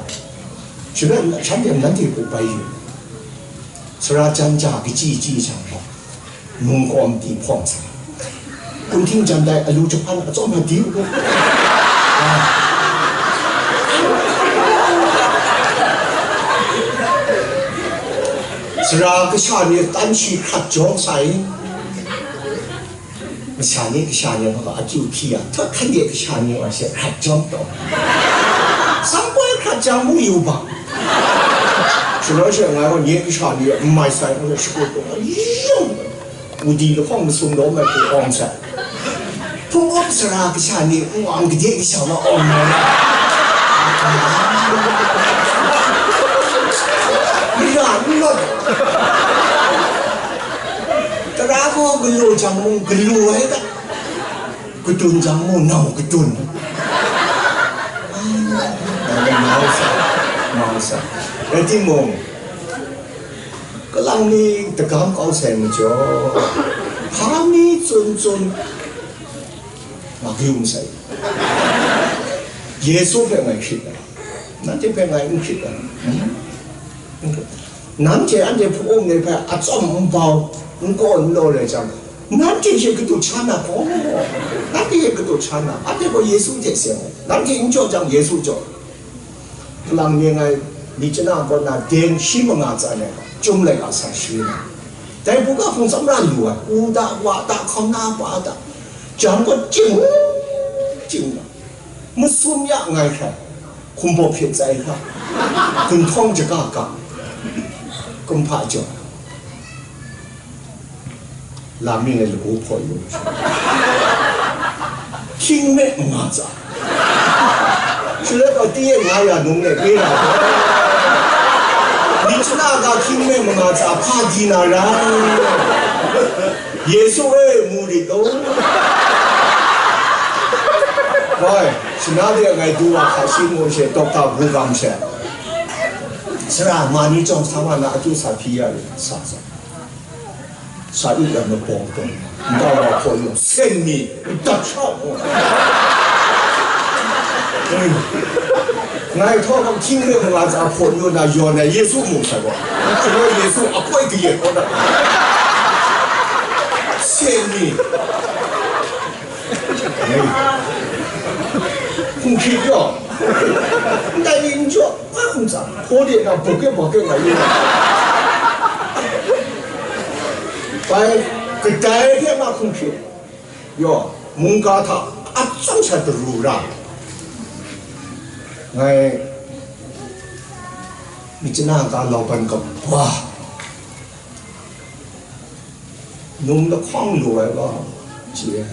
shada shanhte nanhte hpe bai yu. Sara jan ja kachyi chyi shang hpe, nung kawm di hpawng sa, kunhting jan dai alu jahpan atsawm hpe di u. Sara kasha ni tan shi hkrat jawng sai. Masha ni kasha ni gaw akyu hpyi ya, htaw hkan de kasha ni wa she hkrat jawng taw. Sangpoi hkrat jang mu yu bang. Shaloi she ngai gaw nye kasha ni n mai sai ngu she shakut taw, yung, wudi lahkawng masum lawm ai hku awng sai. Hpung up sara kasha ni n awng, gade kasha wa awng mai. Mara n lawt. Tara gaw galaw jang mung galaw ai ta, kadun jang mung nau kadun. Mau sa, mau sa. Rai timung, kalang mi dagam kau sai majaw, hpa mi tsun tsun, ma yu masai. Yesu hpe ngai hkrit ai, nanhte hpe ngai n hkrit ai. Hmm? Nanhte anhte hpung up ni hpe atsawm n bau, n kaw n law rai jang, nanhte hte kadu hkra na gaw, nanhte hte kadu hkra na, anhte gaw Yesu hte seng ai, nanhte n jaw jang, Yesu jaw. Kalang mi ngai, mi chana kaw na den shi manga tsan ai, chyum laika sa shi na. Dai buga hpung tsawmra lu ai, u da, wa da, hkauna pa da, jang gaw ching, ching na. Masum ya ngai hkrai, hkumbawk hpye tsai hkra, gunhtawng jaga ga, kumhpa jaw, lam mi ngai lagu hpaw yu, hkying me manga tsa. Shaloi gaw ti e nga ya num ne, kre na, mi chana ga hkying me manga tsa hpa di na rai? Yesu e, mu rit law. Wai, shana de ngai du wa hka shi ngu she, dokta bu gam she, sara ma ni chyawm sa wa na akyu sa hpyi ya rit, sa sa. Sa yu yang na bawng bawng, nta wa hkaw yu, sen mi, dat sha mu. Ngai htaw hkam hkying hpe manga tsa hpaw yu na yawn ai Yesu mu sai gaw, shaloi Yesu a koi kayat kau dat, sen mi. Hkum hkrit yaw, ndai ni n jaw, a hkum tsa, hpaw de na buk e bak e ngai yu. Bai, kadai hte ma hkum hkrit yaw, mungga hta atsawng sha daru ra. Ngai, mi chana ga lauban kaba, num lahkawng lu ai ga, chye.